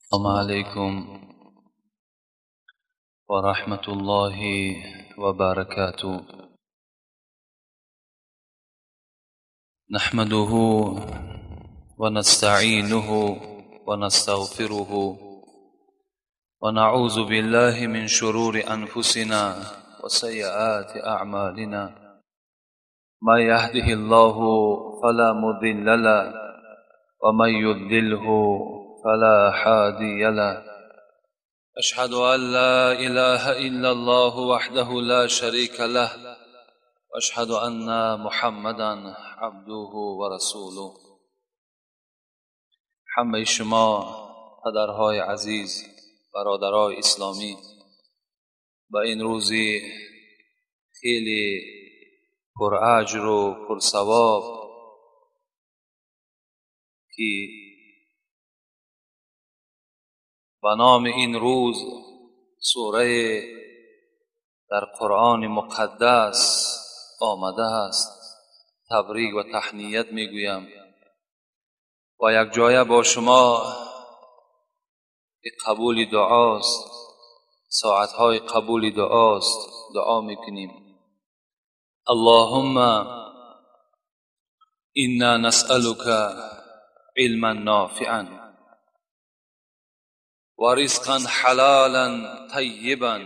السلام عليكم ورحمة الله وبركاته. نحمده ونستعينه ونستغفره ونعوذ بالله من شرور أنفسنا وسيئات أعمالنا. ما يهده الله فلا مضل له ومن يضلله فلا هادي له. أشهد أن لا إله إلا الله وحده لا شريك له وأشهد أن محمدا عبده ورسوله. همه شما پدرهای عزیز، برادرای اسلامی، با این روزی خیلی پرأجر و پرثواب که به نام این روز سوره در قرآن مقدس آمده است، تبریک و تهنیت میگویم و یک جایه با شما قبول دعاست، ساعتهای قبول دعاست، دعا میکنیم. اللهم انا نسألك علما نافعا ورزقا حلالا طيبا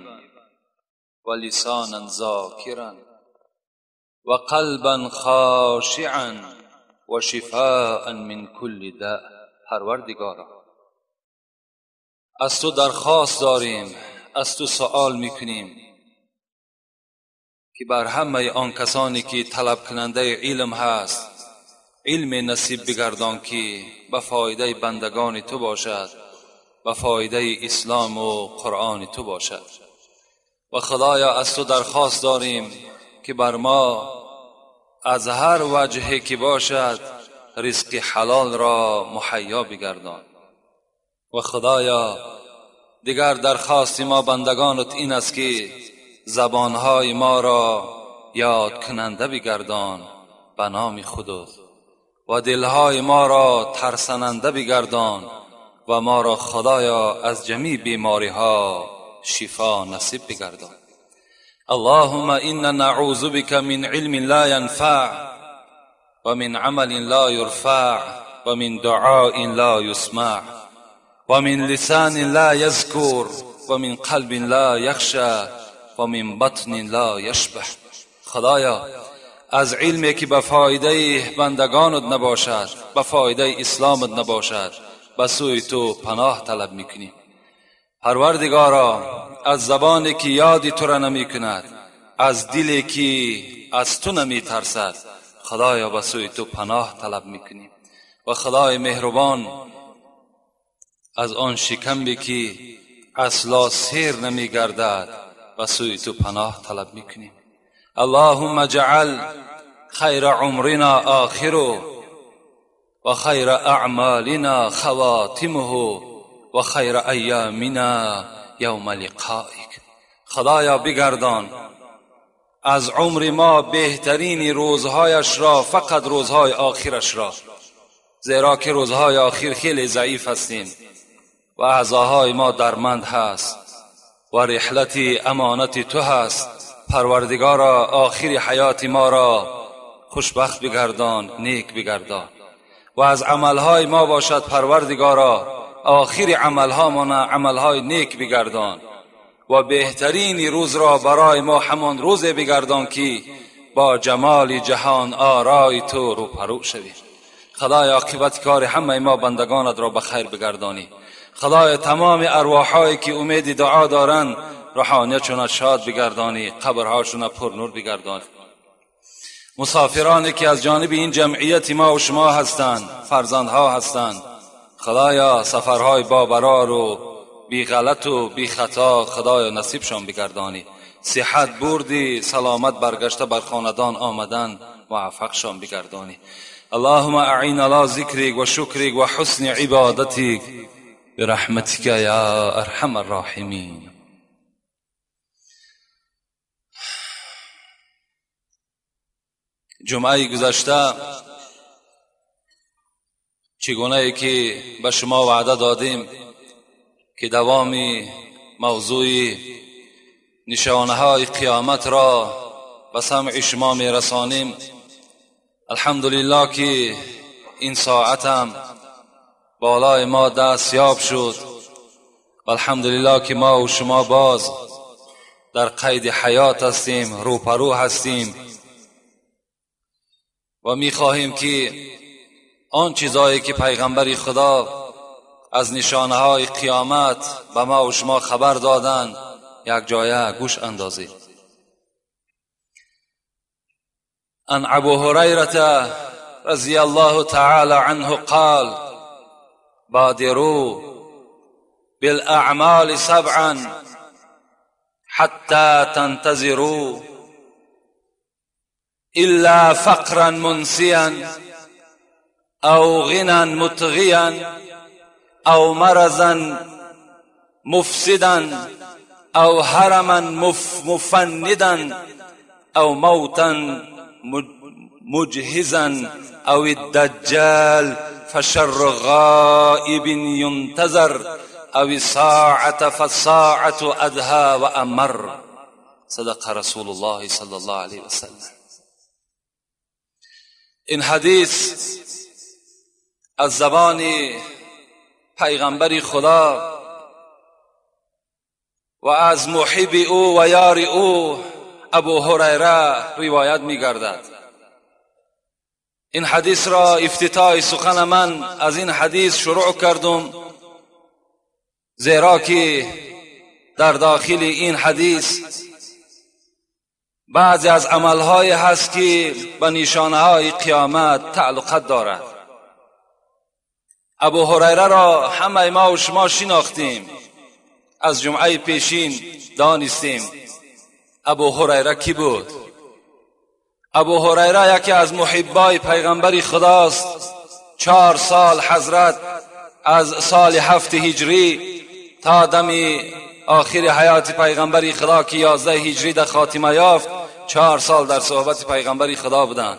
ولسانا ذاكرا وقلبا خاشعا وشفاء من كل داء. پروردگارا، از تو درخواست داریم، از تو سوال میکنیم که بر همه آن کسانی که طلب کننده علم هست علم نصیب بگردان که به فایده بندگان تو باشد، به فایده اسلام و قرآن تو باشد. و خدایا از تو درخواست داریم که بر ما از هر وجهی که باشد رزق حلال را مهیا بگردان. و خدایا دیگر درخواست ما بندگانت این است که زبانهای ما را یاد کننده بگردان به نام خودت و دلهای ما را ترسننده بگردان و ما را خدایا از جمیع بیماری ها شفا نصیب بگردان. اللهم انا نعوذ بك من علم لا ينفع ومن عمل لا يرفع ومن دعاء لا يسمع ومن لسان لا يذكر ومن قلب لا يخشى ومن بطن لا يشبع. خدایا از علمی که به فایده بندگانت نباشد، به فایده اسلامت نباشد، به سوی تو پناه طلب میکنیم. پروردگارا از زبانی که یادی تو را نمی کند، از دلی که از تو نمی ترسد، خدایا به سوی تو پناه طلب میکنیم. و خدای مهربان از آن شکمی که اصلا سیر نمی گردد به سوی تو پناه طلب میکنیم. اللهم اجعل خیر عمرنا آخره و خیر اعمالنا خواتمه و خیر ایامنا یوم لقائک. خدایا بگردان از عمر ما بهترین روزهایش را، فقط روزهای آخرش را، زیرا که روزهای آخر خیلی ضعیف هستیم و اعضاهای ما درمند هست و رحلت امانت تو هست. پروردگارا آخر حیات ما را خوشبخت بگردان، نیک بگردان و از عملهای ما باشد. پروردگارا آخر عملها ما عملهای نیک بگردان و بهترین روز را برای ما همان روز بگردان که با جمال جهان آرای تو روبرو شویم. خدای عاقبت کار همه ما بندگانت را به خیر بگردانی. خدای تمام ارواحهایی که امید دعا دارند روحانیتشون شاد بگردانی، قبرهاشون پر نور بگردانی. مسافرانی که از جانب این جمعیت ما و شما هستند، فرزندها هستند، خدایا سفرهای با برار و بی غلط و بی خطا خدایا نصیبشان بگردانی. صحت بردی، سلامت برگشته بر خاندان آمدن موفقشان بگردانی. اللهم اعین علی ذکرک و شکرک و حسن عبادتک برحمتک یا ارحم الراحمین. جمعه گذشته چگونه که به شما وعده دادیم که دوامی موضوع نشانه های قیامت را به سمع شما می رسانیم. الحمدلله که این ساعتم بالای ما دست یاب شد و الحمدلله که ما و شما باز در قید حیات هستیم، روپرو هستیم و می خواهیم که آن چیزهایی که پیغمبر خدا از نشانه های قیامت به ما و شما خبر دادن یک جایه گوش اندازید. عن ابو هریره رضی الله تعالی عنه قال: بادروا بالاعمال سبعا حتى تنتظروا الا فقرا منسيا او غنى مطغيا او مرضا مفسدا او هرما مفندا او موتا مجهزا او الدجال فشر غائب ينتظر او الساعة فالساعة أدهى وأمر. صدق رسول الله صلى الله عليه وسلم. این حدیث از زبان پیغمبر خدا و از محب او و یار او ابو هریره روایت می‌گردد. این حدیث را افتتاح سخن من از این حدیث شروع کردم، زیرا که در داخل این حدیث بعضی از عملهای هست که به نشانه‌های قیامت تعلقات دارد. ابو هریره را همه ما و شما شناختیم، از جمعه پیشین دانستیم ابو هریره کی بود. ابو هریره یکی از محبای پیغمبر خداست. 4 سال حضرت از سال 7 هجری تا دم آخر حیات پیغمبر خدا که 11 هجری در خاتمه یافت، 4 سال در صحبت پیغمبر خدا بودند.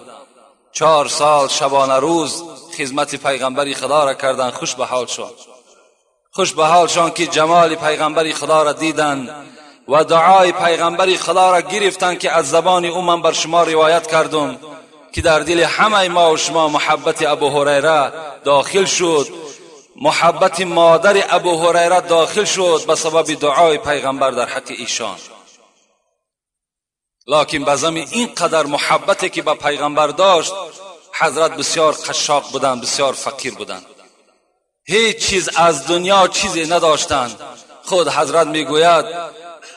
4 سال شبانه روز خدمت پیغمبر خدا را کردند. خوش به حالشان، خوش به حالشان که جمال پیغمبر خدا را دیدند و دعای پیغمبر خدا را گرفتند که از زبان او من بر شما روایت کردم که در دل همه ما و شما محبت ابو هریره داخل شد، محبت مادر ابو هریره داخل شد به سبب دعای پیغمبر در حق ایشان. لکن به زمین اینقدر محبتی که به پیغمبر داشت، حضرت بسیار قشاق بودند، بسیار فقیر بودند، هیچ چیز از دنیا چیزی نداشتند. خود حضرت میگوید،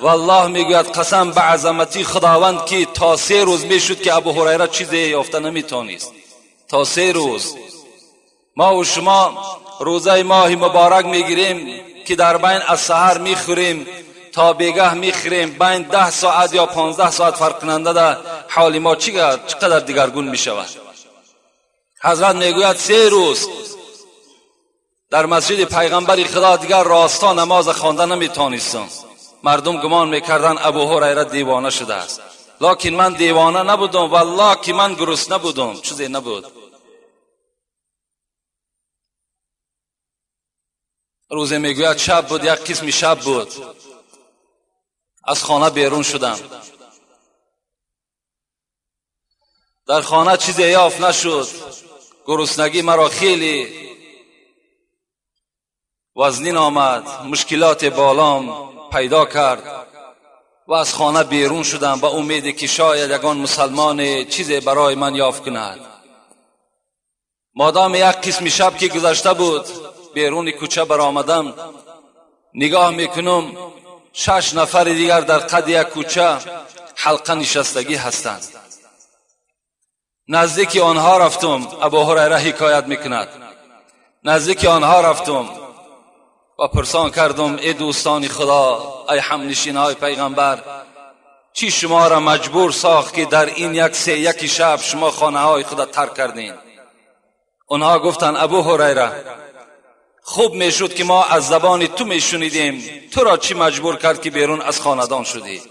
والله میگوید قسم به عظمتی خداوند که تا 3 روز میشد که ابو هریره چیزی یافته نمیتونست. تا 3 روز. ما و شما روزه ماه مبارک میگیریم که در بین از سحر میخوریم تا بیگه میخوریم، بین 10 ساعت یا 15 ساعت فرق کننده ده حال ما چقدر دیگرگون میشود. حضرت میگوید 3 روز در مسجد پیغمبر خدا دیگر راستا نماز خوانده نمیتونستم. مردم گمان میکردن ابو هریره دیوانه شده است، لکن من دیوانه نبودم، والله که من گرسنه نبودم، چیزی نبود. روزی میگوید شب بود، یک قسم شب بود، از خانه بیرون شدم، در خانه چیزی یافت نشد، گرسنگی مرا خیلی وزنین آمد، مشکلات بالام پیدا کرد و از خانه بیرون شدم با امیدی که شاید یگان مسلمان چیزی برای من یافت کند. مادام یک قسم شب که گذشته بود بیرون کوچه برآمدم، نگاه میکنم 6 نفر دیگر در قد یک کوچه حلقه نشستگی هستند. نزدیک آنها رفتم، ابو هریره حکایت میکند، نزدیک آنها رفتم و پرسان کردم ای دوستان خدا، ای همنشین های پیغمبر، چی شما را مجبور ساخت که در این 1:03 شب شما خانه های خدا ترک کردین؟ آنها گفتند ابو هریره خوب میشد که ما از زبان تو میشنیدیم، تو را چی مجبور کرد که بیرون از خاندان شدی؟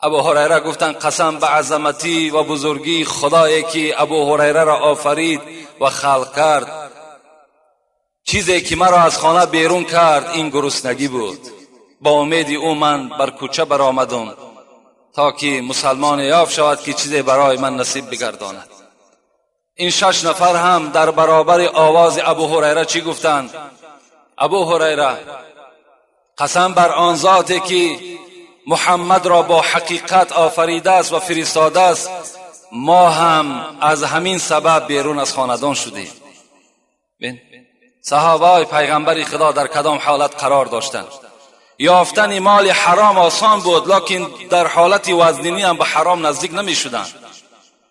ابو هریره گفتند قسم به عظمتی و بزرگی خدایی که ابو هریره را آفرید و خلق کرد، چیزی که مرا از خانه بیرون کرد این گرسنگی بود. با امید او من بر کوچه برآمدم تا که مسلمان یافت شود که چیزی برای من نصیب بگرداند. این 6 نفر هم در برابر آواز ابو هریره چی گفتند؟ ابو هریره قسم بر آن ذاتی که محمد را با حقیقت آفریده است و فرستاده است، ما هم از همین سبب بیرون از خاندان شدیم. صحابه پیغمبر خدا در کدام حالت قرار داشتند؟ یافتن مال حرام آسان بود، لکن در حالت وزنینی هم به حرام نزدیک نمی شدند.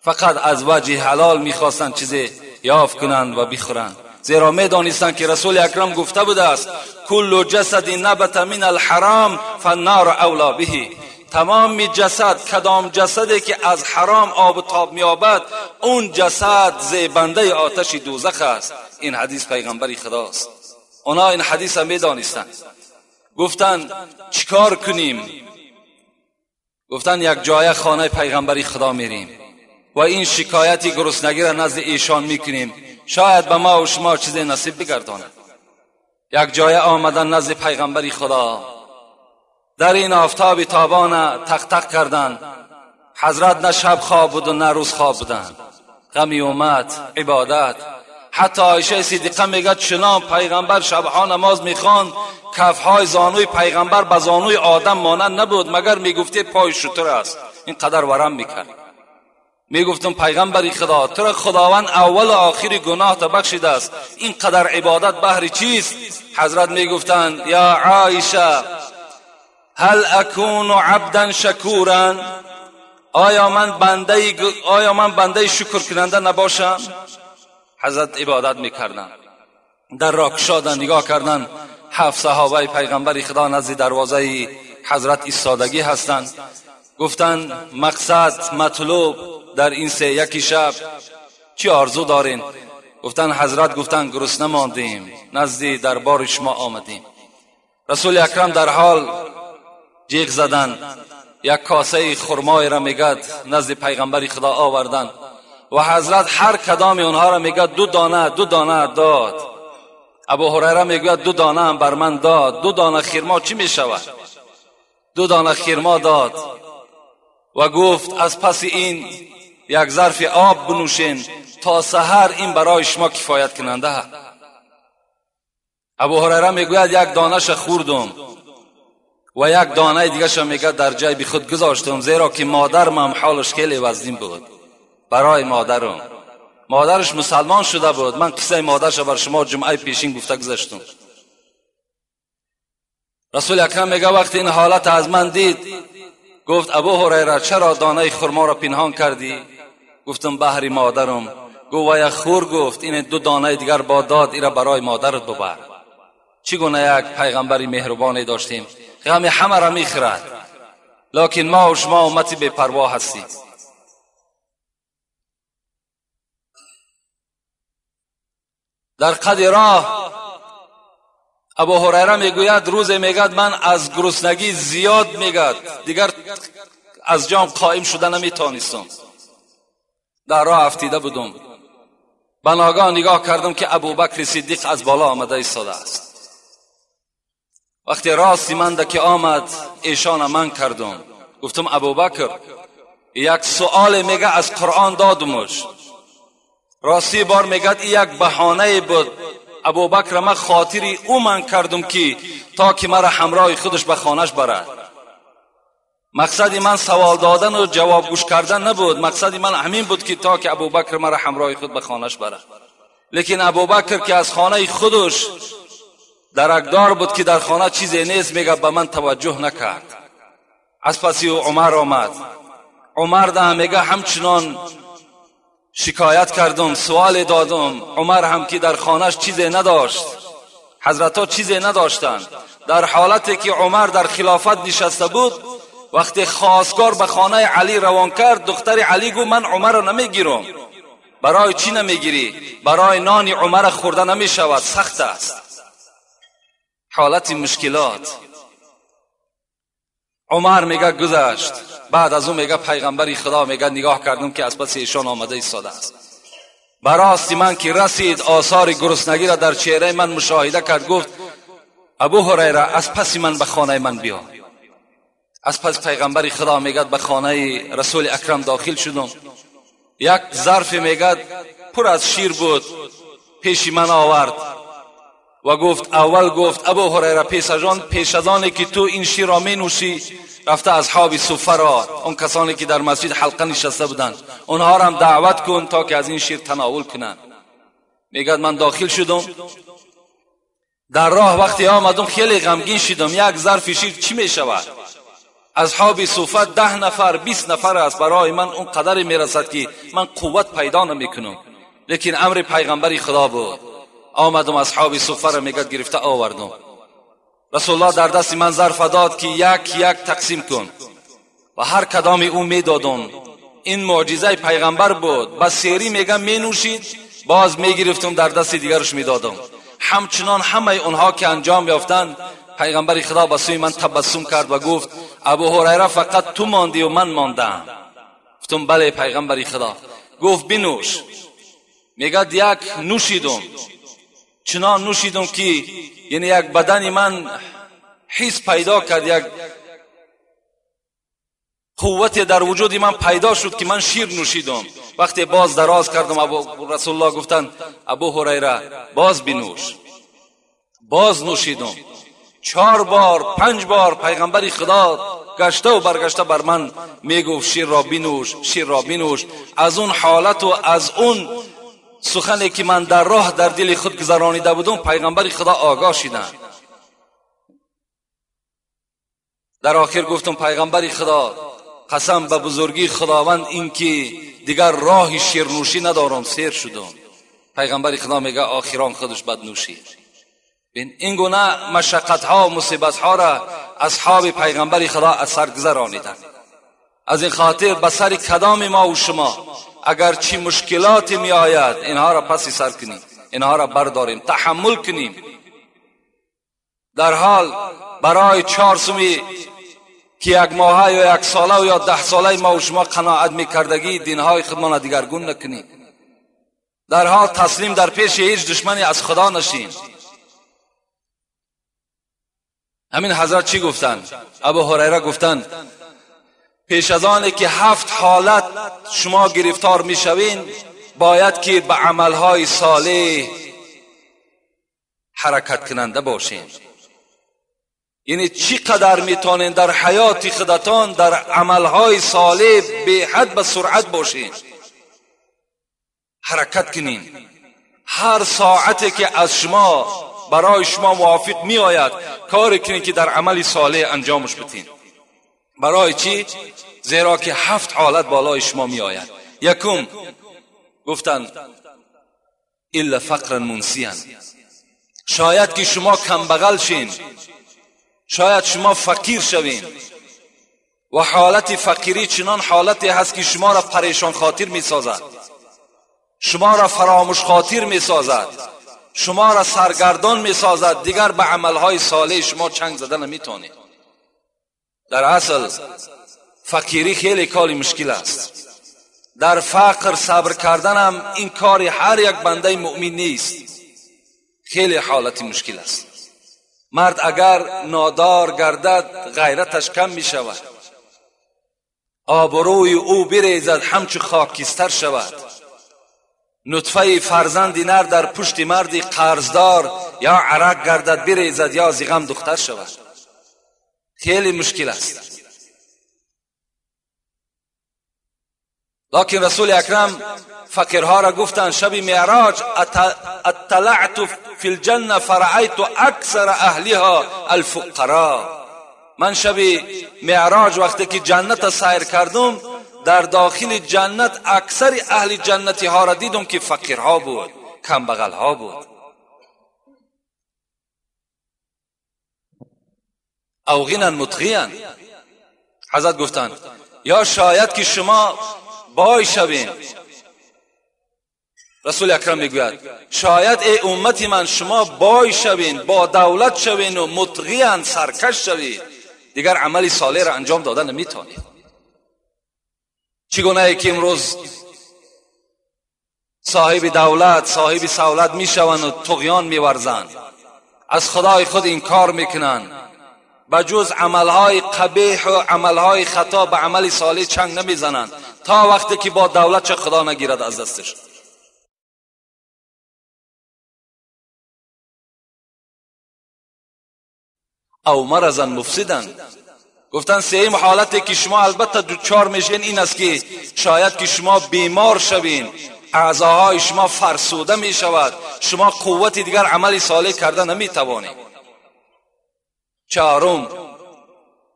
فقط از وجه حلال می خواستند چیزی یافت کنند و بخورند، زیرا می دانستند که رسول اکرم گفته بوده است کل جسد نبت من الحرام فالنار اولا به. تمام جسد، کدام جسدی که از حرام آب و تاب می‌یابد، اون جسد زیبنده آتش دوزخ است. این حدیث پیغمبر خداست. اونا این حدیث هم می‌دانستند. گفتند چیکار کنیم؟ گفتند یک جای خانه پیغمبر خدا میریم و این شکایت گرسنگی را نزد ایشان میکنیم، شاید به ما و شما چیز نصیب بگرداند. یک جای آمدن نزد پیغمبر خدا، در این آفتاب تابان تق تق کردند. حضرت نه شب خواب بود و نه روز خواب بودند. غمی امت، عبادت. حتی عایشه صدیقه میگه چنان پیغمبر شبها نماز میخواند، کفهای زانوی پیغمبر به زانوی آدم مانند نبود، مگر میگفتی پای شتر است. این قدر ورم میکرد. میگفتم پیغمبر خدا، تو را خداوند اول و آخر گناه تا بخشیده است، این قدر عبادت بهر چیست؟ حضرت میگفتند یا عایشه هل اکون عبدا شکورا، آیا من بنده شکر کننده نباشم؟ حضرت عبادت میکردن. در را کشادن، نگاه کردن، 7 صحابه پیغمبر خدا نزد دروازه حضرت ایستادگی هستند. گفتند مقصد، مطلوب در این 3 شب چی آرزو دارین؟ گفتن حضرت گفتن گرسنه ماندیم، نزد دربار شما آمدیم. رسول اکرم در حال جیغ زدن، یک کاسه خرمای را میگد نزد پیغمبر خدا آوردن و حضرت هر کدام اونها را میگد 2 دانه 2 دانه داد. ابو هریره میگوید 2 دانه هم بر من داد. 2 دانه خرما چی میشود؟ 2 دانه خرما داد و گفت از پس این یک ظرف آب بنوشین تا سحر، این برای شما کفایت کننده. ابو هریره میگوید یک دانش خوردم و یک دانه دیگه میگه در جیب خود گذاشتم، زیرا که مادرم هم حالش خیلی وزین بود. برای مادرم، مادرش مسلمان شده بود. من قصه مادرش بر شما جمعه پیشین گفته گذاشتم. رسول اکرم میگه وقتی این حالت از من دید، گفت ابو هریره چرا دانه خرما را پنهان کردی؟ گفتم بهر مادرم. گفت و یک خور، گفت این 2 دانه دیگر با داد، ایرا برای مادرت ببر. چگونه یک پیغمبری مهربانی داشتیم، غم همه را میخورد، لکن ما و شما امتی بی پروا هستیم. در قد راه ابو هریره میگوید روز میگد من از گرسنگی زیاد میگد دیگر از جام قائم شده نمیتونستم، در راه افتیده بودم. بناگاه نگاه کردم که ابوبکر صدیق از بالا آمده ایستاده است. وقتی راستی من ده که آمد، ایشان من کردم. گفتم ابوبکر یک سؤال میگه از قرآن دادمش. راستی بار میگد یک بهانه بود. ابوبکر من خاطری او من کردم که تا که مرا همراه خودش به خانهش برد. مقصد من سوال دادن و جواب گوش کردن نبود، مقصد من همین بود که تا که ابوبکر مرا همراه خود به خانهش برد. لیکن ابوبکر که از خانه خودش درکدار بود که در خانه چیزی نیست، میگه به من توجه نکرد. از پسی عمر آمد. عمر ده میگه همچنان شکایت کردم، سوال دادم. عمر هم که در خانهش چیزی نداشت، حضرت ها چیزی نداشتند. در حالتی که عمر در خلافت نشسته بود، وقتی خواستگار به خانه علی روان کرد، دختر علی گفت من عمر را نمیگیرم. برای چی نمیگیری؟ برای نان عمر خورده نمیشود، سخت است. حالت مشکلات. عمر میگه گذشت. بعد از اون میگه پیغمبری خدا میگه نگاه کردم که از پس ایشان آمده ایستاده است. به راستی من که رسید آثار گرسنگی را در چهره من مشاهده کرد، گفت ابو هریره از پس من به خانه من بیا. از پس پیغمبر خدا میگد به خانه رسول اکرم داخل شدم. یک ظرف میگد پر از شیر بود، پیش من آورد و گفت اول گفت ابو هریره پیش از آن که تو این شیر را می نوشی، رفته اصحاب صفه را، اون کسانی که در مسجد حلقه نشسته بودند، اونها را هم دعوت کن تا که از این شیر تناول کنند. میگد من داخل شدم، در راه وقتی آمدم خیلی غمگین شدم. یک ظرف شیر چی می شود؟ اصحاب صفه 10 نفر 20 نفر است، برای من اون قدر میرسد که من قوت پیدا نمیکنم. لیکن امر پیغمبر خدا بود. آمدم اصحاب صفه را میگد گرفته آوردم. رسول الله در دست من ظرف داد که یک یک تقسیم کن و هر کدام او میدادم. این معجزه پیغمبر بود. با سیری میگم مینوشید، باز میگرفتم در دست دیگرش میدادم. همچنان همه اونها که انجام یافتند، پیغمبر خدا به سوی من تبسم کرد و گفت ابو هریره فقط تو ماندی و من ماندم. گفتم بله پیغمبر خدا. گفت بنوش. میگد یک نوشیدم، چنان نوشیدم که یعنی یک بدن من حس پیدا کرد، یک قوت در وجود من پیدا شد که من شیر نوشیدم. وقتی باز دراز کردم، ابو رسول الله گفتند ابو هریره باز بنوش. باز نوشیدم. 4 بار 5 بار پیغمبر خدا گشته و برگشته بر من میگفت شیر را بنوش، شیر را بنوش. از اون حالت و از اون سخنی که من در راه در دل خود گذرانیده بودم، پیغمبر خدا آگاه شدند. در آخر گفتم پیغمبر خدا قسم به بزرگی خداوند این که دیگر راه شیرنوشی ندارم، سیر شدم. پیغمبر خدا میگه آخران خودش بد نوشید. این گونه مشقت ها و مصیبت ها را اصحاب پیغمبر خدا از سر گذرانیدند. از این خاطر به سر کدام ما و شما اگر چی مشکلات می آید، اینها را پسی سر کنیم، اینها را برداریم، تحمل کنیم. در حال برای 4 سومی که یک ماهه یا 1 ساله و یا 10 ساله ما و شما قناعت میکردگی، دینهای خودمان را دیگرگون نکنیم. در حال تسلیم در پیش هیچ دشمنی از خدا نشیم. همین حضرت چی گفتن؟ ابو هریره گفتن پیش از آن که 7 حالت شما گرفتار میشوین، باید که به عملهای صالح حرکت کننده باشین. یعنی چی قدر میتونین در حیات خودتان در عملهای صالح به حد به سرعت باشین، حرکت کنین. هر ساعتی که از شما برای شما موافق می آید، کاری کنین که در عمل صالح انجامش بتین. برای چی؟ زیرا که 7 حالت بالای شما می آید. یکم گفتن الا فقرا منسیا، شاید که شما کمبغل شین، شاید شما فقیر شوین و حالت فقیری چنان حالتی هست که شما را پریشان خاطر می سازد، شما را فراموش خاطر می سازد، شما را سرگردان می سازد. دیگر به عملهای صالح شما چنگ زده نمی توانید. در اصل فقیری خیلی کاری مشکل است. در فقر صبر کردن هم این کار هر یک بنده مؤمن نیست، خیلی حالتی مشکل است. مرد اگر نادار گردد غیرتش کم می شود، آبروی او بریزد همچو خاکستر شود. نطفه فرزند نر در پشت مردی قرضدار یا عرق گردد بریزد یا زغم دختر شود. خیلی مشکل است. لکن رسول اکرم فقیرها را گفتند شب معراج اطلعت فی الجنه فرأیت اکثر اهلها الفقراء. من شب معراج وقتی که جنت سیر کردم، در داخل جنت اکثر اهل جنتی ها را دیدم که فقیرها بود، کمبغل ها بود. او غنا مطغیا، حضرت گفتند یا شاید که شما بای شوین. رسول اکرم میگوید شاید ای امت من شما بای شوین، با دولت شوین و مطغیان، سرکش شوید، دیگر عمل صالح را انجام دادن نمیتونید. چگونه ای که امروز صاحب دولت، صاحب سولت میشوند و طغیان میورزند، از خدای خود انکار میکنند، به جز عملهای قبیح و عملهای خطا به عمل صالح چنگ نمیزنند تا وقتی که با دولت چه خدا نگیرد از دستش. او مرضا مفسدا. گفتن سیم حالتی که شما البته دوچار میشین این است که شاید که شما بیمار شوین، اعضاهای شما فرسوده میشود، شما قوت دیگر عمل صالح کرده نمیتوانید. چهارم،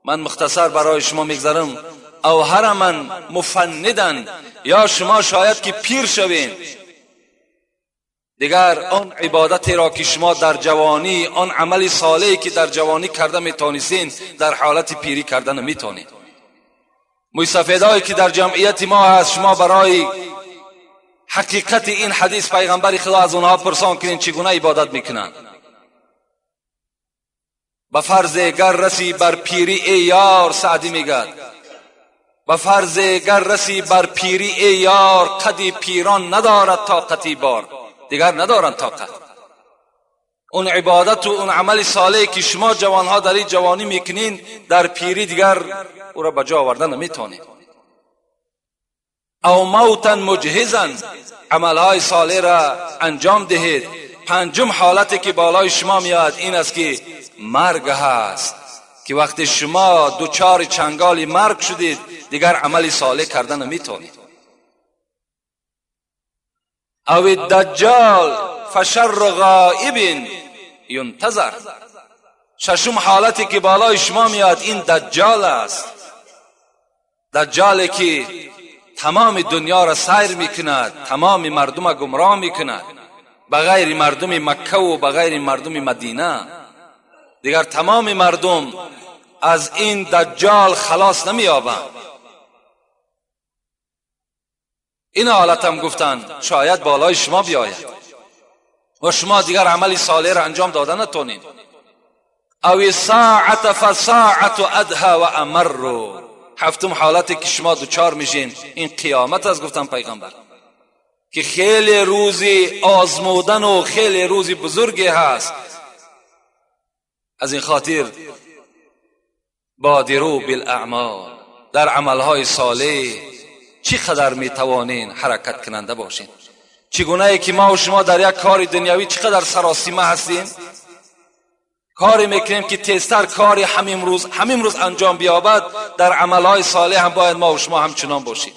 من مختصر برای شما میگذرم، او هرما مفندن، یا شما شاید که پیر شوین، دیگر آن عبادتی را که شما در جوانی، آن عمل صالحی که در جوانی کرده میتونستین، در حالت پیری کرده نمیتونید. مویسفیدهایی که در جمعیت ما هست، شما برای حقیقت این حدیث پیغمبر خدا از آنها پرسان کنین چگونه عبادت میکنند. به فرض گر رسی بر پیری ای یار، سعدی میگد، به فرض گر رسی بر پیری ای یار، قدی پیران ندارد طاقتی بار. دیگر ندارند طاقت. اون عبادت و اون عمل صالح که شما جوانها در این جوانی میکنین، در پیری دیگر او را به جا آوردن نمیتونید. او موتا مجهزا، عملهای صالح را انجام دهید. پنجم حالتی که بالای شما میاد این است که مرگ هست، که وقتی شما دوچار چنگال مرگ شدید دیگر عمل صالح کردن نمیتونید. او الدجال فشر غائب ینتظر. ششم حالتی که بالای شما میاد این دجال است، دجالی که تمام دنیا را سیر میکند، تمام مردم را گمراه میکند، بغیر مردم مکه و بغیر مردم مدینه. دیگر تمام مردم از این دجال خلاص نمییابند. این حالت هم گفتن شاید بالای شما بیاید و شما دیگر عمل صالح را انجام داده نتونید. او ساعت فساعت ادها و امر. هفتم حالتی که شما دوچار میشین این قیامت است، گفتن پیغمبر، که خیلی روزی آزمودن و خیلی روزی بزرگی هست. از این خاطر بادروا بالاعمال، در عملهای صالح چی قدر میتوانین حرکت کننده باشین. چگونه که ما و شما در یک کار دنیوی چقدر سراسیمه هستیم، کاری میکنیم که تیزتر کاری همین روز انجام بیابد، در عملهای صالح هم باید ما و شما همچنان باشیم.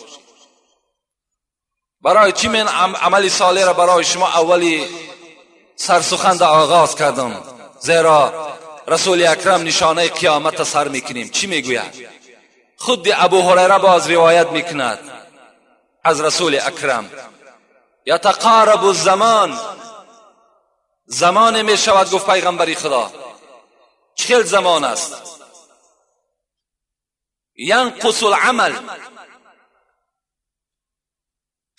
برای چی من عمل صالح را برای شما اولی سرسخن آغاز کردم؟ زیرا رسول اکرم نشانه قیامت سر میکنیم. چی میگوید؟ خود ابو هریره باز روایت میکند از رسول اکرم، یتقارب الزمان، زمان میشود، گفت پیغمبری خدا چهل زمان است، ینقص العمل،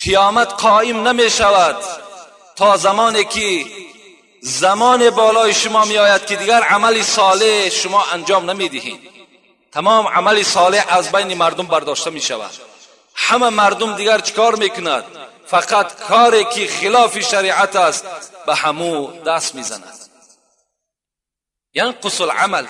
قیامت قائم نمیشود تا زمانی که زمان بالای شما میآید که دیگر عمل صالح شما انجام نمیدهید. تمام عمل صالح از بین مردم برداشته می شود. همه مردم دیگر چیکار میکند؟ فقط کاری که خلاف شریعت است به همو دست میزند. ینقص العمل،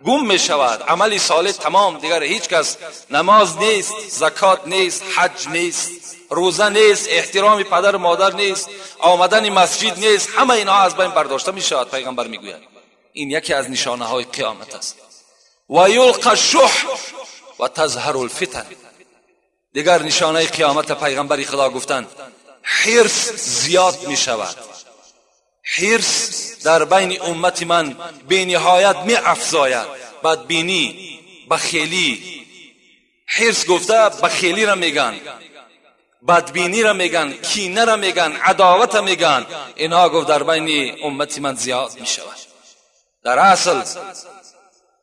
گم می شود عمل صالح تمام، دیگر هیچ کس نماز نیست، زکات نیست، حج نیست، روزه نیست، احترام پدر مادر نیست، آمدن مسجد نیست، همه اینها از بین برداشته می شود. پیغمبر میگوید این یکی از نشانه های قیامت است. و یلقى الشح و تظهر الفتن. دیگر نشانه قیامت پیغمبر خدا گفتند حرص زیاد می شود. حرص در بین امت من به نهایت می افزاید. بدبینی، بخیلی، حرص گفته بخیلی را میگن، بدبینی را میگن، کینه را میگن، عداوت را میگن. اینها گفت در بین امت من زیاد می شود. در اصل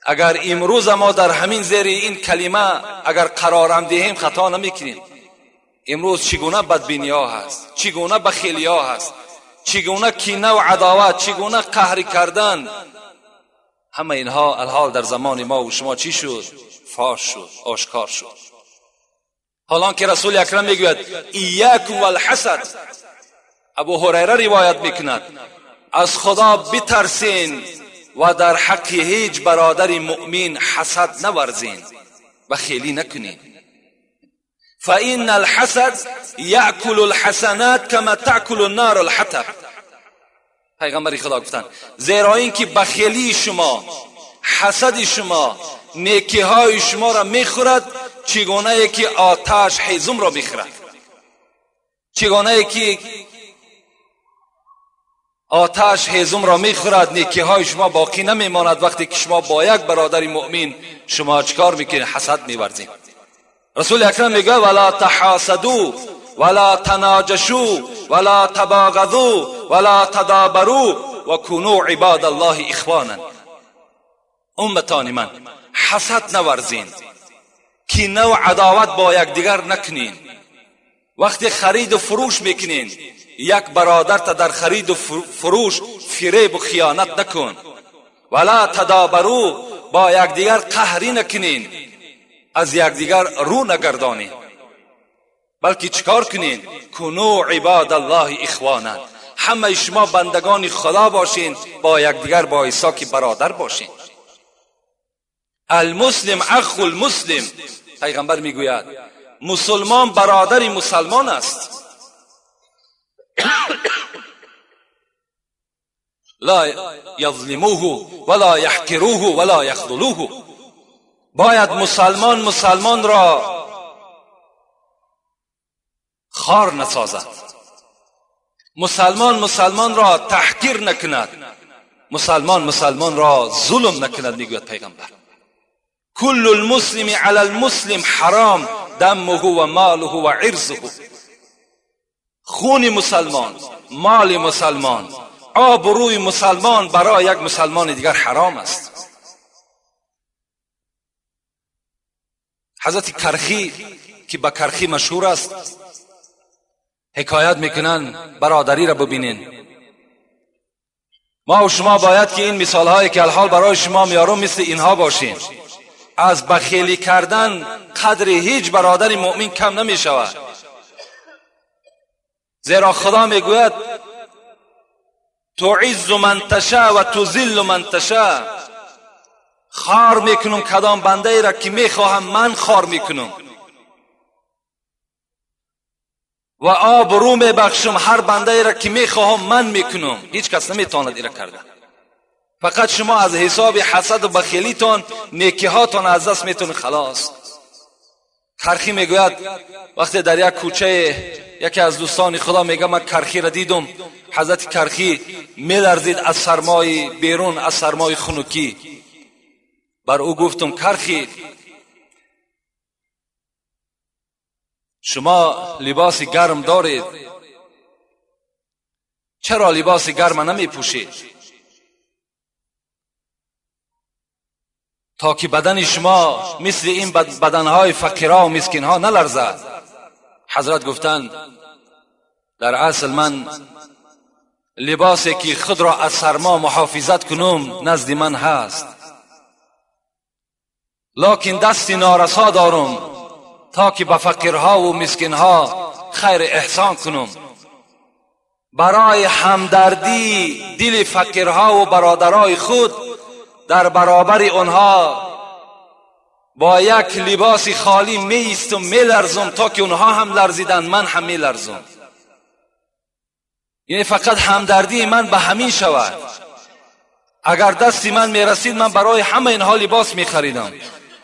اگر امروز ما در همین زیر این کلمه اگر قرارم دهیم خطا نمیکنیم. امروز چگونه بدبینی ها هست، چگونه بخیلی ها هست، چگونه کینه و عداوت، چگونه قهر کردن، همه اینها الحال در زمان ما و شما چی شد؟ فاش شد، آشکار شد. حالان که رسول اکرم میگوید ایاکم والحسد. ابو هریره روایت میکند از خدا بترسین و در حق هیچ برادر مؤمن حسد نورزین و خیلی نکنین. فإن الحسد یأکل الحسنات کما تأکل النار الحطب. پیغمبر خدا گفتند زیرا اینکه بخیلی شما، حسد شما، نیکی های شما را میخورد چگونه که آتش هیزم را میخورد، چگونه که آتش هیزم را میخورد، نیکی های شما باقی نمیماند. وقتی که شما با یک برادر مؤمن شما چکار میکنید؟ حسد میورزید. رسول اکرم میگه ولا تحاسدوا ولا تناجشوا ولا تباغضوا ولا تدابروا وكونوا عباد الله اخوانا. امتان من، حسد نورزین، کینه و عداوت با یکدیگر نکنین. وقتی خرید و فروش میکنین یک برادر تا در خرید و فروش فریب و خیانت نکن. ولا تدابروا، با یکدیگر قهری نکنین، از یکدیگر رو نگردانین، بلکه چیکار کنین؟ کنو عباد الله اخوانا. همه شما بندگان خدا باشین، با یکدیگر با عیسی که برادر باشین. المسلم اخو المسلم. پیغمبر میگوید مسلمان برادر مسلمان است. لا یظلموه ولا یحقروه ولا یخذلوه. باید مسلمان مسلمان را خار نسازد، مسلمان مسلمان را تحقیر نکند، مسلمان مسلمان را ظلم نکند. میگوید پیغمبر کل المسلم علی المسلم حرام دمه و ماله و عرضه. خون مسلمان، مال مسلمان، آبروی مسلمان برای یک مسلمان دیگر حرام است. حضرت کرخی که به کرخی مشهور است حکایت میکنن، برادری را ببینین. ما و شما باید که این مثال هایی که الحال برای شما میارم مثل اینها باشیم. از بخیلی کردن قدر هیچ برادر مؤمن کم نمی شود، زیرا خدا میگوید تعز من تشاء و تذل من تشاء. خار میکنم کدام بنده ای را که میخواهم من خار میکنم، و آبرو میبخشم هر بنده ای را که میخواهم من میکنم. هیچ کس نمیتواند ایرا کرده. فقط شما از حساب حسد و بخیلیتان نیکیهاتان از دست میتونید. خلاص. کرخی میگوید وقتی در یک کوچه یکی از دوستان خدا میگه من کرخی را دیدم، حضرت کرخی میلرزید از سرمای بیرون، از سرمای خنکی. بر او گفتم کرخی شما لباس گرم دارید، چرا لباس گرم نمی پوشید تا که بدن شما مثل این بدنهای فقیرها و مسکینها نلرزد؟ حضرت گفتند در اصل من لباسی که خود را از سرما محافظت کنم نزد من هست، لکن دست نارسا دارم تا که به فقیرها و مسکینها خیر احسان کنم. برای همدردی دل فقیرها و برادرای خود در برابر آنها با یک لباس خالی می ایستم، می لرزم تا که اونها هم لرزیدن من هم می لرزم. یعنی فقط همدردی من به همین شود. اگر دست من می رسید من برای همه اینها لباس می خریدم،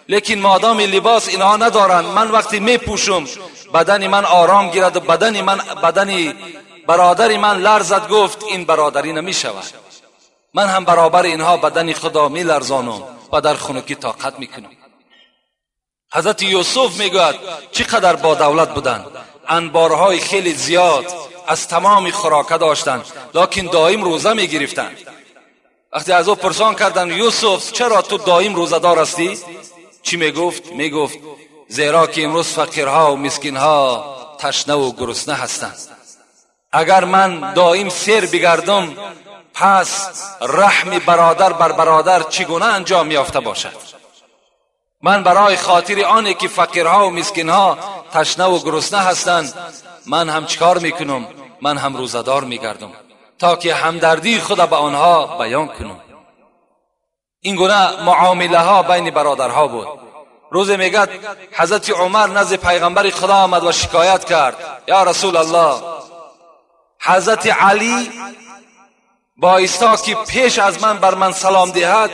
لیکن مادام لباس اینها ندارند من وقتی می پوشم بدن من آرام گیرد و بدن برادر من لرزد. گفت این برادری نمی شود، من هم برابر اینها بدن خدا می لرزانم و در خنکی طاقت می کنم. حضرت یوسف میگوید چقدر با دولت بودند، انبارهای خیلی زیاد از تمام خوراکه داشتند، لکن دائم روزه می گرفتند. وقتی از او پرسان کردند یوسف چرا تو دائم روزه دار هستی؟ چی میگفت؟ میگفت زیرا که امروز فقیرها و مسکینها تشنه و گرسنه هستند. اگر من دائم سیر بگردم پس رحم برادر بر برادر چگونه انجام یافته باشد؟ من برای خاطر آنی که فقیرها و مسکینها تشنه و گرسنه هستند، من هم چیکار میکنم؟ من هم روزه‌دار میگردم تا که همدردی خود به آنها بیان کنم. این گونه معامله ها بین برادرها بود. روز میگد حضرت عمر نزد پیغمبر خدا آمد و شکایت کرد: یا رسول الله، حضرت علی بایستا که پیش از من بر من سلام دهد،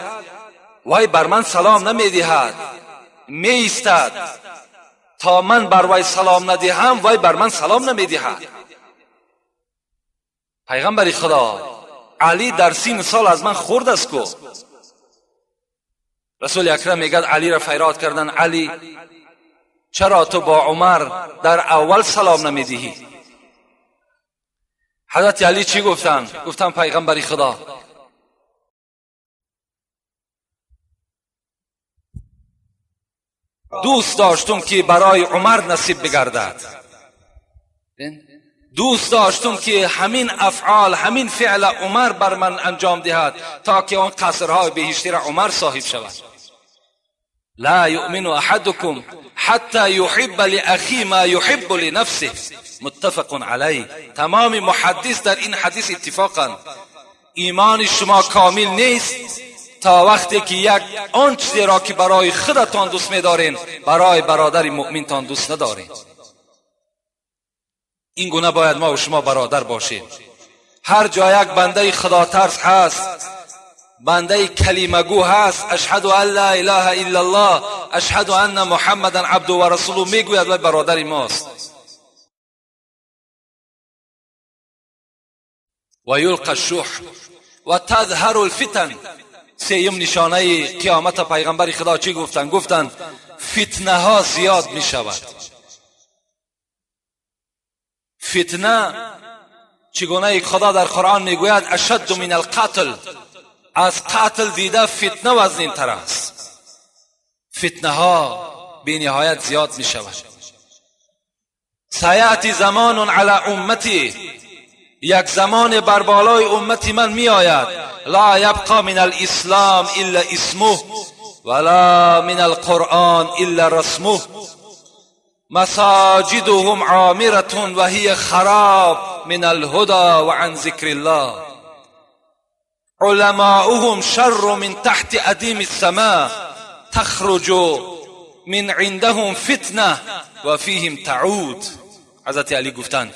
وی بر من سلام نمیدهد، می ایستد تا من بر وی سلام ندهم، وی بر من سلام نمیدهد. پیغمبر خدا، علی در 30 سال از من خورد است کو. رسول اکرم میگد علی را فریاد کردن: علی، چرا تو با عمر در اول سلام نمیدهی؟ حضرت علی چی گفتن؟ گفتن پیغمبر خدا، دوست داشتم که برای عمر نصیب بگردد، دوست داشتم که همین افعال، همین فعل عمر بر من انجام دهد تا که آن قصرهای بهشتی را عمر صاحب شود. لا یؤمن احدکم حتی یحب لأخی ما یحب لنفسه، متفق علیه. تمام محدث در این حدیث اتفاقا ایمان شما کامل نیست تا وقتی که یک آن چیزی را که برای خودتان دوست می‌دارین برای برادر مؤمنتان دوست ندارین. این گونه باید ما و شما برادر باشیم. هر جا یک بنده خدا ترس هست، بنده کلمه گو هست، اشهد ان لا اله الا الله، اشهد ان محمدا عبده و رسوله میگوید و برادر ماست. و یلقى الشح و تظهر الفتن. سیم نشانه قیامت پیغمبر خدا چی گفتن؟ گفتن فتنه ها زیاد می شود. فتنه چگونه خدا در قرآن میگوید اشد من القتل، از قتل دیده فتنه وزنین تر است. فتنه ها بی نهایت زیاد می شود. سیأتی زمان علی امتی، یک زمان بر بالای امتی من می آید، لا یبقى من الاسلام الا اسمه ولا من القرآن الا رسمه، مساجدهم عامرة وهي خراب من الهدى وعن ذكر الله، علماؤهم شر من تحت أديم السماء، تخرج من عندهم فتنة وفيهم تعود. حضرت علی گفتند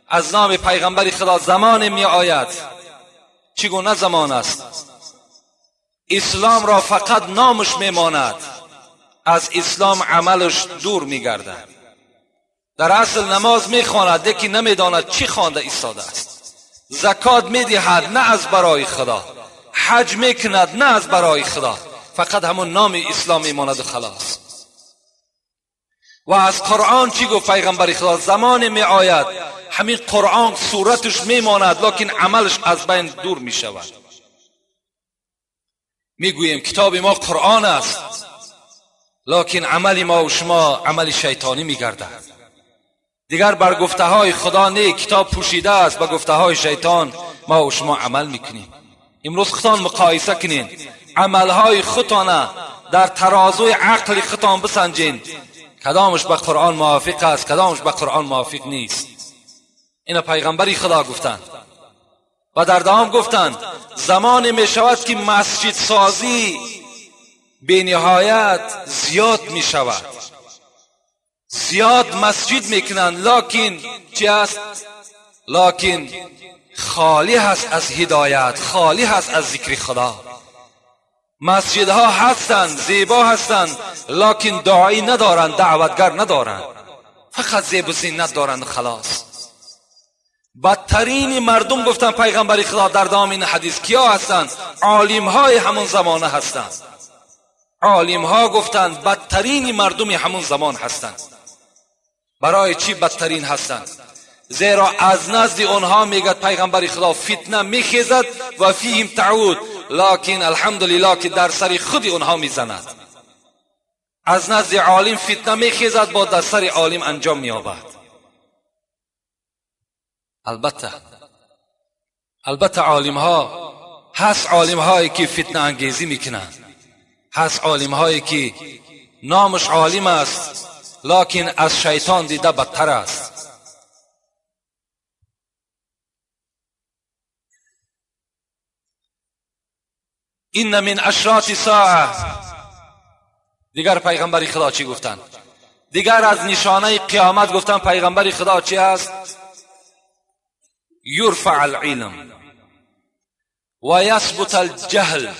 از نام پیغمبر خدا زمان می آید. چگونه زمان است؟ اسلام را فقط نامش می ماند، از اسلام عملش دور می گردد. در اصل نماز می خواند لیکن نمی داند چی خوانده ایستاده است. زکات می دهد نه از برای خدا، حج می کند نه از برای خدا، فقط همون نام اسلام می ماند و خلاص. و از قرآن چی گفت پیغمبر خدا؟ زمان می آید همین قرآن صورتش می ماند لیکن عملش از بین دور می شود. می گوییم کتاب ما قرآن است، لیکن عمل ما و شما عمل شیطانی می گردد. دیگر بر گفته های خدا نه، کتاب پوشیده است، به گفته های شیطان ما و شما عمل میکنیم. امروز خودتان مقایسه کنین، عملهای خودتان در ترازوی عقل خودتان بسنجین، کدامش به قرآن موافق است، کدامش به قرآن موافق نیست. اینا پیغمبری خدا گفتند. و در دوام گفتند زمان می شود که مسجد سازی به نهایت زیاد می شود، زیاد مسجد میکنند، لکن چی است؟ لکن خالی هست از هدایت، خالی هست از ذکر خدا. مسجدها هستند، زیبا هستند، لکن داعی ندارند، دعوتگر ندارند، فقط زیب و زینت دارند خلاص. بدترین مردم گفتن پیغمبر خدا در دام این حدیث کیا هستند؟ عالم های همون زمانه هستند. عالم ها گفتند بدترین مردم همون زمان هستند. برای چی بدترین هستند؟ زیرا از نزد آنها میگد پیغمبر خدا فتنه میخیزد و فیهم تعود، لکن الحمدلله که در سر خود آنها میزند. از نزد عالم فتنه میخیزد، با در سر عالم انجام مییابد. البته عالم ها هست، عالم هایی که فتنه انگیزی میکنند، هست عالم هایی که نامش عالم است لکن از شیطان دیده بدتر است. این من اشراط ساعه. دیگر پیغمبر خدا چی گفتن؟ دیگر از نشانه قیامت گفتن پیغمبر خدا چی است؟ یرفع العلم و یثبت الجهل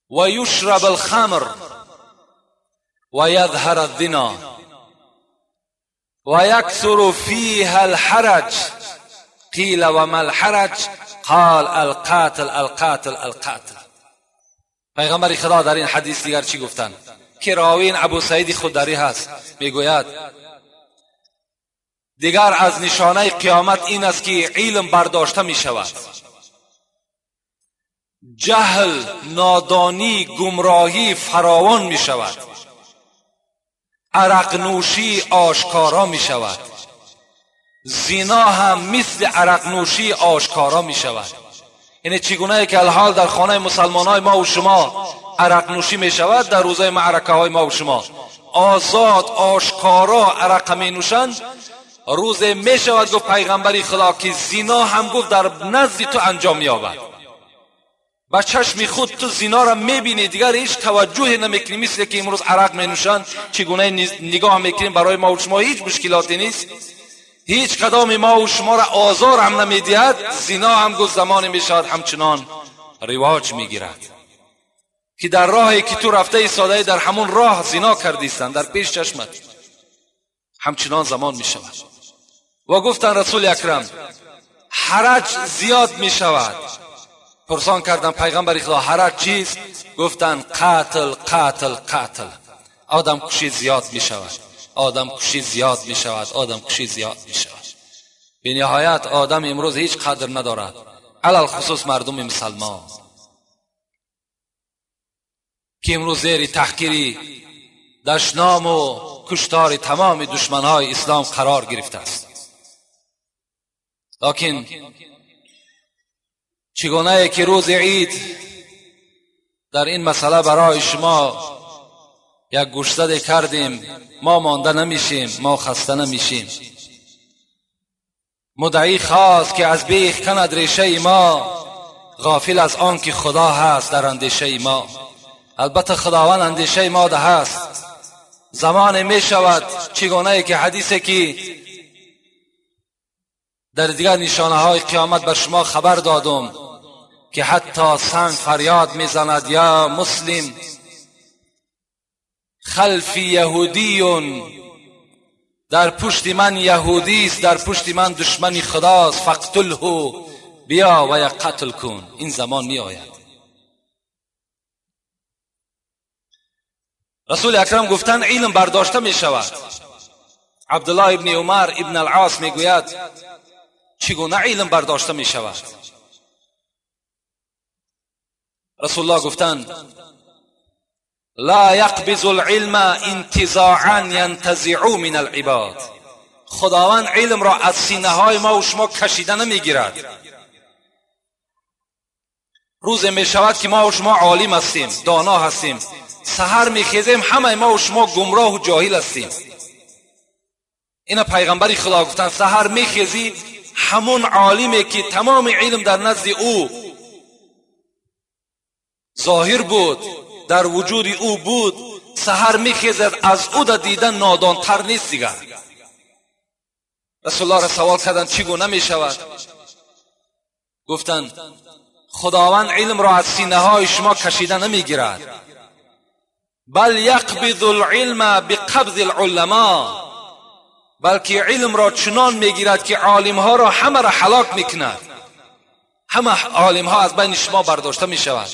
و یشرب الخمر و یظهر الزنا و یکثر فیها الحرج. قیل وما الحرج؟ قال القاتل القاتل القاتل. پیغمبر خدا در این حدیث دیگر چی گفتن؟ که راوین ابو سعید خدری هست، میگوید دیگر از نشانه قیامت این است که علم برداشته می شود، جهل، نادانی، گمراهی فراوان می شود، عرق نوشی آشکارا می شود، زنا هم مثل عرق نوشی آشکارا می شود. یعنی چگونه که الحال در خانه مسلمان های ما و شما عرق نوشی می شود، در روزهای معرکه های ما و شما آزاد آشکارا عرق می نوشند، روز می شود گفت پیغمبری خدا که زنا هم گفت در نزد تو انجام می‌یابد. با چشم خود تو زنا را میبینی، دیگر هیچ توجهی نمیکنی. مثل که امروز عرق می نوشند چگونه نگاه میکنیم، برای ما و شما هیچ مشکلاتی نیست، هیچ کدام ما و شما را آزار هم نمیدهد. زنا هم گفت زمانی میشود همچنان رواج میگیرد که در راهی که تو رفته ایستاده در همون راه زنا کردیستند در پیش چشمت، همچنان زمان میشود. و گفتن رسول اکرم حرج زیاد میشود. پرسان کردن پیغمبر خدا حرج چیست؟ گفتن قتل قتل قتل. آدم کشی زیاد میشود، آدم کشی زیاد می شود، آدم کشی زیاد می شود. به نهایت آدم امروز هیچ قدر ندارد، علل خصوص مردم مسلمان که امروز زیر تحقیری، دشنام و کشتار تمام دشمنهای اسلام قرار گرفته است. لکن چگونه که روز عید در این مسئله برای شما یک گوشزد کردیم، ما مانده نمیشیم، ما خسته نمیشیم. مدعی خواست که از بیخ کند ریشه ما، غافل از آن که خدا هست در اندیشه ما. البته خداوند اندیشه ما ده هست. زمان می شود چگونه که حدیثی که در دیگر نشانه های قیامت بر شما خبر دادم که حتی سنگ فریاد میزند یا مسلم خلفی یهودیون، در پشت من یهودی است، در پشت من دشمن خداست، فقتله، بیا و یا قتل کن. این زمان می آید. رسول اکرم گفتن علم برداشته می شود. عبدالله ابن عمر ابن العاص می گوید چگونه علم برداشته می شود؟ رسول الله گفتن لا یقبض العلم انتزاعا ینتزع من العباد. خداوند علم را از سینه های ما و شما کشیده نمیگیرد. روز می شود که ما و شما عالم هستیم، دانا هستیم، سحر میخیزیم همه ما و شما گمراه و جاهل هستیم. اینا پیغمبری خدا گفتن سحر میخیزی همون عالمی که تمام علم در نزد او ظاهر بود، در وجود او بود، سحر میخیزد از او در دیدن نادانتر نیست دیگر. رسول الله را سوال کردن چگونه میشود؟ گفتند خداوند علم را از سینه های شما کشیده نمیگیرد، بل یقبض العلم بقبض العلماء، بلکه علم را چنان میگیرد که عالم ها را همه را هلاک میکند. همه عالم ها از بین شما برداشته میشود،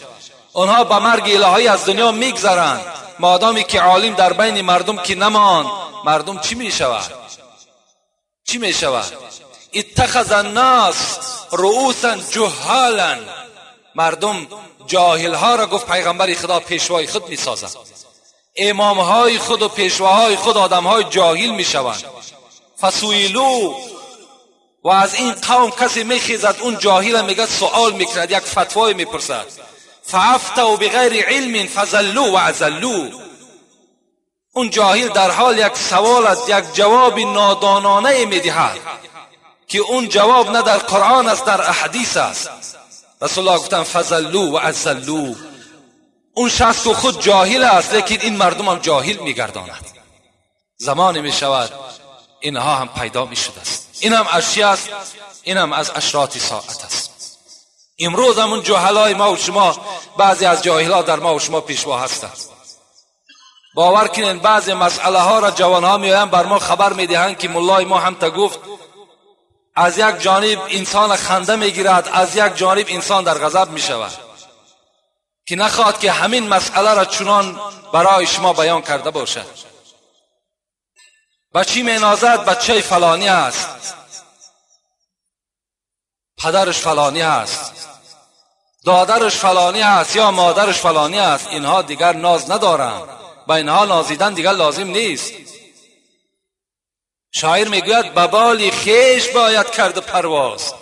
آنها به مرگ الهی از دنیا میگذرند. مادامی که عالم در بین مردم که نماند، مردم چی میشود؟ چی میشود؟ اتخذ الناس رؤوسا جهالا، مردم جاهل ها را گفت پیغمبر خدا پیشوای خود میسازند. امام های خود و پیشواهای خود آدم های جاهل میشوند. فسویلو، و از این قوم کسی میخیزد اون جاهل میگه سوال میکند، یک فتوای میپرسد، فافتوا بغیر علم فضلوا و اضلوا، اون جاهل در حال یک سوال است، یک جواب نادانانه میدهد که اون جواب نه در قرآن است، در احادیث است. رسول الله گفتن فضلوا و اضلوا. اون شخص که خود جاهل است لیکن این مردم هم جاهل میگرداند. زمانی میشود اینها هم پیدا میشده است. این هم از چی است؟ این هم از اشراط ساعت است. امروز هم اون جهلای ما و شما، بعضی از جاهلها در ما و شما پیشوا هستند. باور کنین بعضی مسئله ها را جوان ها میآیند بر ما خبر میدهند که ملای ما هم تا گفت. از یک جانب انسان خنده میگیرد، از یک جانب انسان در غضب میشود که نخواد که همین مسئله را چنان برای شما بیان کرده باشد. بچی مینازد بچه فلانی است، پدرش فلانی است، دادرش فلانی است یا مادرش فلانی است. اینها دیگر ناز ندارند، با اینها نازیدن دیگر لازم نیست. شاعر میگوید به بال خویش باید کرد پرواز،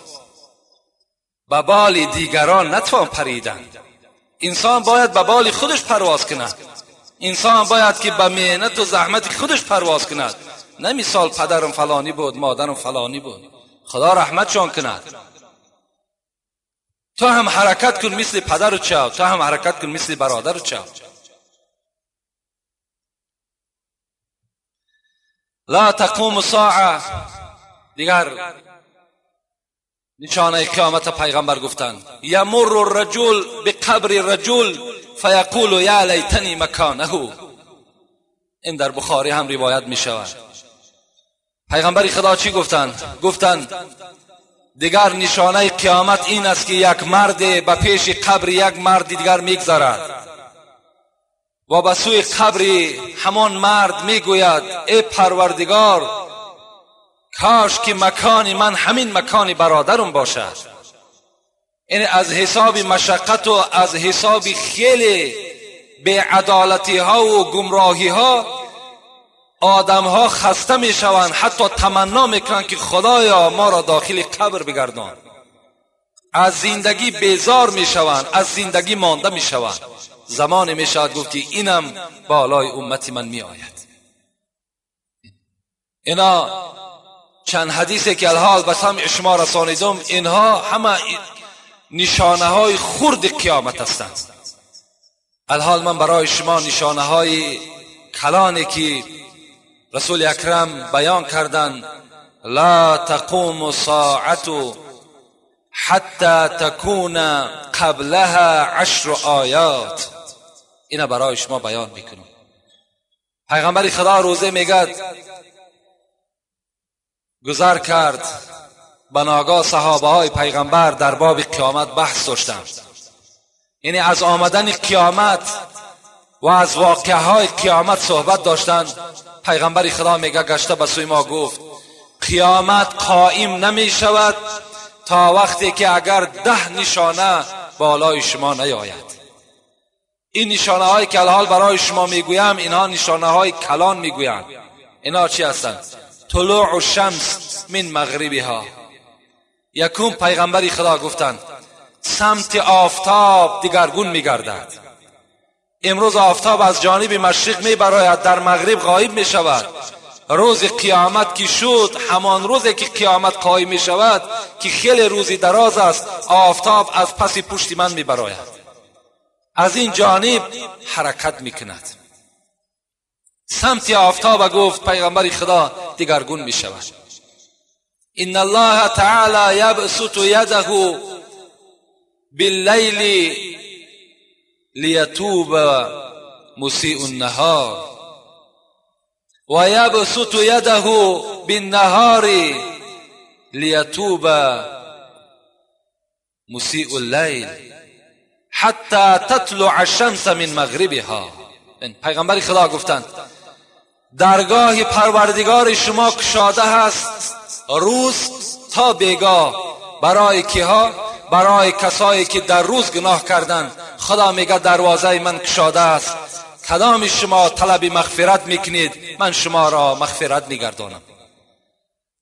به بال دیگران نتوان پریدن. انسان باید به بال خودش پرواز کند. انسان باید که به محنت و زحمت خودش پرواز کند، نه مثال پدرم فلانی بود، مادرم فلانی بود. خدا رحمتشان کند. تو هم حرکت کن مثل پدر چاو، تو هم حرکت کن مثل برادر چاو. لا تقوم ساعه. دیگر نشانه قیامت پیغمبر گفتند یمر الرجل بقبر الرجل فیقول یا لیتنی مکانه. این در بخاری هم روایت می شود. پیغمبر خدا چی گفتند؟ گفتند دیگر نشانه قیامت این است که یک مرد به پیش قبر یک مرد دیگر میگذرد و به سوی قبر همان مرد میگوید ای پروردگار، کاش که مکان من همین مکان برادرم باشد. این از حساب مشقت و از حساب خیلی بی‌عدالتی ها و گمراهی ها آدم ها خسته می شوند، حتی تمنا میکنند که خدایا ما را داخل قبر بگردان. از زندگی بیزار می شوند، از زندگی مانده می شوند. زمان می شود گفت که اینم بالای امت من می آید. اینا چند حدیثی که الحال به سمع شما رسانیدم، اینها همه نشانه های خرد قیامت هستند. الحال من برای شما نشانه های کلانی که رسول اکرم بیان کردند، لا تقوم الساعة حتی تکون قبلها 10 آیات. اینا برای شما بیان میکنم. پیغمبر خدا روزه میگد گذر کرد، بناگاه صحابه های پیغمبر در باب قیامت بحث داشتند. یعنی از آمدن قیامت و از واقعه های قیامت صحبت داشتند. پیغمبر خدا میگه گشته به سوی ما گفت قیامت قائم نمی شود تا وقتی که اگر 10 نشانه بالای شما نیاید. این نشانه هایی که الحال برای شما میگویم، اینها نشانه های کلان میگویند. اینها چی هستند؟ طلوع الشمس من مغربها. یکم پیغمبر خدا گفتند سمت آفتاب دیگرگون میگردد. امروز آفتاب از جانب مشرق میبراید، در مغرب غایب میشود. روز قیامت که شد، همان روزی که قیامت قایم میشود که خیلی روزی دراز است، آفتاب از پس پشت من میبراید، از این جانب حرکت میکند. سمت آفتاب گفت پیغمبر خدا دیگرگون میشود. ان الله تعالی یبسط یده باللیل لیتوب مسیء النهار و یبسط یده بالنهار لیتوب مسیء اللیل حتی تطلع الشمس من مغربها. پیغمبر خدا گفتند درگاه پروردگار شما کشاده هست روز تا بیگاه. برای کیها؟ برای کسایی که در روز گناه کردند. خدا میگه دروازه من کشاده است، کدام شما طلب مغفرت میکنید من شما را مغفرت میگردانم.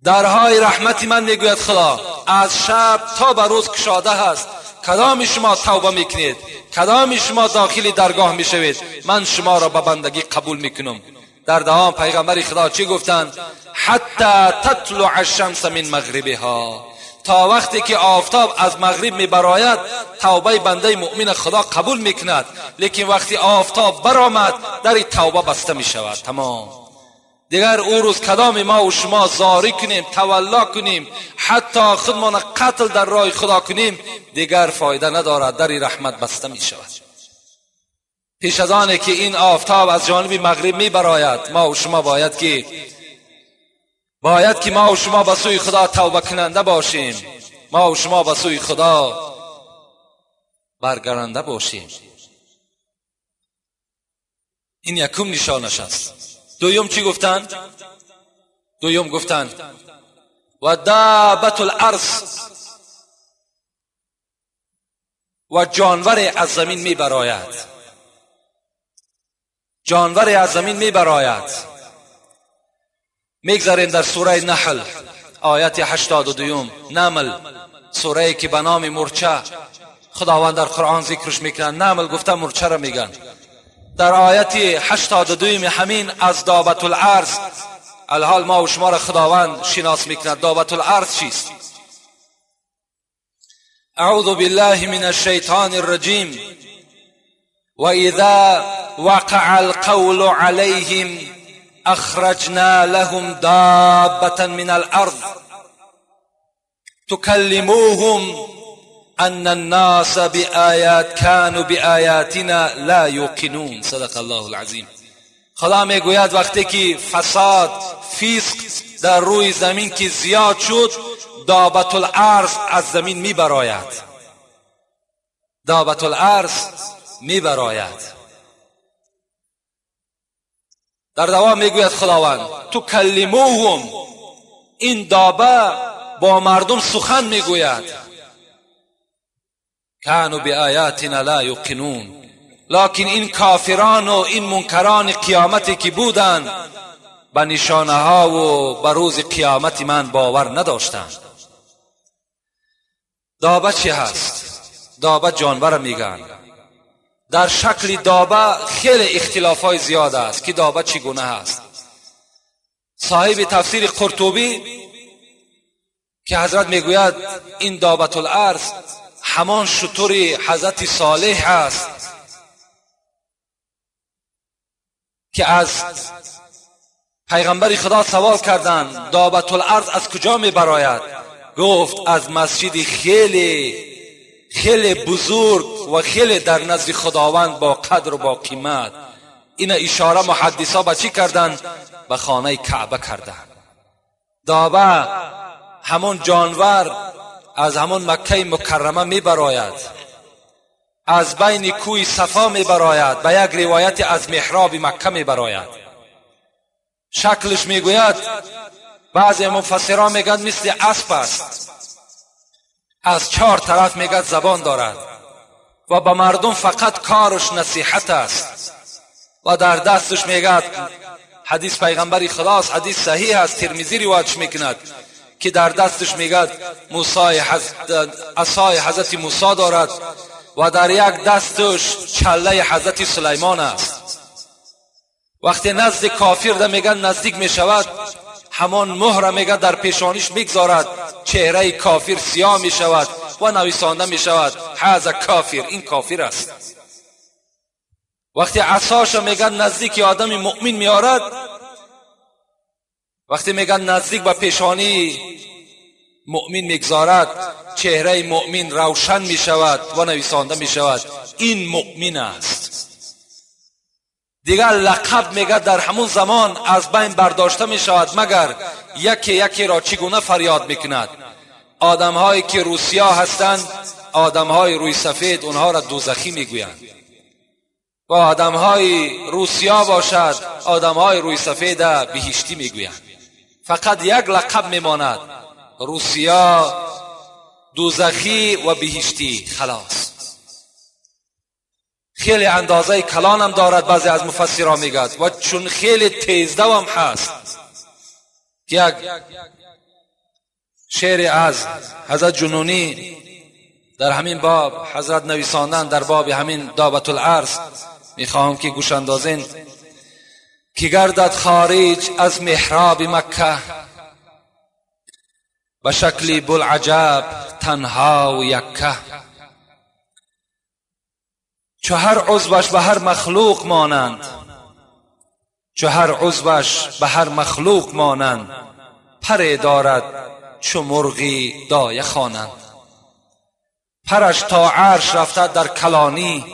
درهای رحمت من میگوید خدا از شب تا به روز کشاده هست، کدام شما توبه میکنید، کدام شما داخل درگاه میشوید، من شما را به بندگی قبول میکنم. در دوام پیغمبر خدا چی گفتن؟ حتی تطلع الشمس من مغربها، تا وقتی که آفتاب از مغرب می براید توبه بنده مؤمن خدا قبول میکند، لیکن وقتی آفتاب برآمد در توبه بسته می شود. تمام. دیگر او روز کدام ما و شما زاری کنیم، تولا کنیم، حتی خودمان قتل در راه خدا کنیم، دیگر فایده ندارد، در رحمت بسته می شود. پیش از آنه که این آفتاب از جانب مغرب می براید، ما و شما باید که ما و شما به سوی خدا توبه کننده باشیم، ما و شما به سوی خدا برگرنده باشیم. این یکم نشانش است. دویم چی گفتن؟ دویم گفتن و دابت الارض، و جانور از زمین می براید. جانور از زمین می براید. میگذاریم در سوره نحل آیت 82. نمل، سوره که به نام مورچه خداوند در قرآن ذکرش میکنن. نمل گفته مورچه را میگن. در آیت 82 همین از دابت الارض، الحال ما و شما را خداوند شناس میکند. دابت الارض چیست؟ اعوذ بالله من الشیطان الرجیم. واذا وقع القول عليهم اخرجنا لهم دابة من الارض تكلموهم ان الناس بآیات كانوا بآیاتنا لا یوقنون. صدق الله العظیم. خدا میگوید وقتی که فساد، فسق در روی زمین که زیاد شد، دابت الارض از زمین میبراید. دابت الارض میبراید. در دوام میگوید خداوند تکلموهم، این دابه با مردم سخن میگوید. کانوا بآیاتنا لا یوقنون. لکن این کافران و این منکران قیامتی که بودند به نشانه ها و به روز قیامت من باور نداشتند. دابه چی هست؟ دابه جانور میگن. در شکل دابه خیلی اختلاف های زیاد است که دابه چگونه هست. صاحب تفسیر قرطبی که حضرت میگوید این دابت الارض همان شتر حضرت صالح است که از پیغمبر خدا سوال کردند دابت الارض از کجا میبراید؟ گفت از مسجد خیلی خیلی بزرگ و خیلی در نزد خداوند با قدر و با قیمت. این اشاره محدثا به چی کردن؟ به خانه کعبه کردن. دابه همون جانور از همون مکه مکرمه میبراید، از بین کوی صفا میبراید، به یک روایت از محراب مکه میبراید. شکلش میگوید بعضی مفسران میگن مثل اسب است، از چهار طرف میگد زبان دارد و به مردم فقط کارش نصیحت است و در دستش میگد، حدیث پیغمبر خداست، حدیث صحیح است، ترمذی روایتش میکند که در دستش میگد عصای حضرت موسی دارد و در یک دستش چله حضرت سلیمان است. وقتی نزد کافر ده میگن نزدیک میشود، همان مهر میگه در پیشانیش میگذارد، چهره کافر سیاه میشود و نویسانده میشود هذا کافر، این کافر است. وقتی عصاش میگن نزدیک آدم مؤمن میارد، وقتی میگن نزدیک به پیشانی مؤمن میگذارد، چهره مؤمن روشن میشود و نویسانده میشود این مؤمن است. دیگر لقب میگه در همون زمان از بین برداشته میشود، مگر یکی یکی را چگونه فریاد میکند. آدم هایی که روسیا هستند، آدم های روی سفید، اونها را دوزخی میگویند، و آدم های روسیا باشد، آدم های روی سفید بهشتی میگویند. فقط یک لقب میماند، روسیا، دوزخی و بهشتی، خلاص. خیلی اندازه کلان هم دارد، بعضی از مفسرها میگد، و چون خیلی تیزدو هم هست. یک شعر از حضرت جنونی در همین باب حضرت نویساندن، در باب همین دابت الارض، میخواهم که گوش اندازین. که گردد خارج از محراب مکه، به شکل بلعجب تنها و یکه. چو هر عضوش به هر مخلوق مانند، چو هر عضوش به هر مخلوق مانند، پر دارد چو مرغی دایه خوانند. پرش تا عرش رفته در کلانی،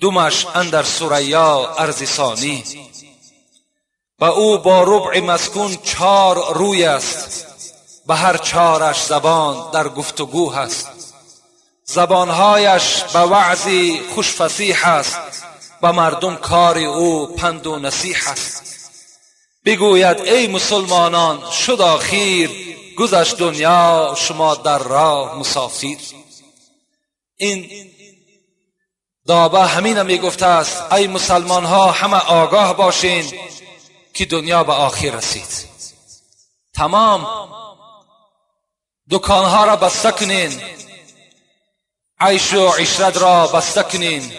دمش اندر ثریا ارض ثانی. به او با ربع مسکون 4 روی است، به هر 4ش زبان در گفتگو هست. زبانهایش به وعظی خوش فصیح است، به مردم کار او پند و نصیح است. بگوید ای مسلمانان شد آخیر، گذشت دنیا شما در راه مسافیر. این دابه همین میگفته است ای مسلمان ها همه آگاه باشین که دنیا به آخر رسید. تمام دکانها را بسته کنین، عیش و عشرت را بسته کنین،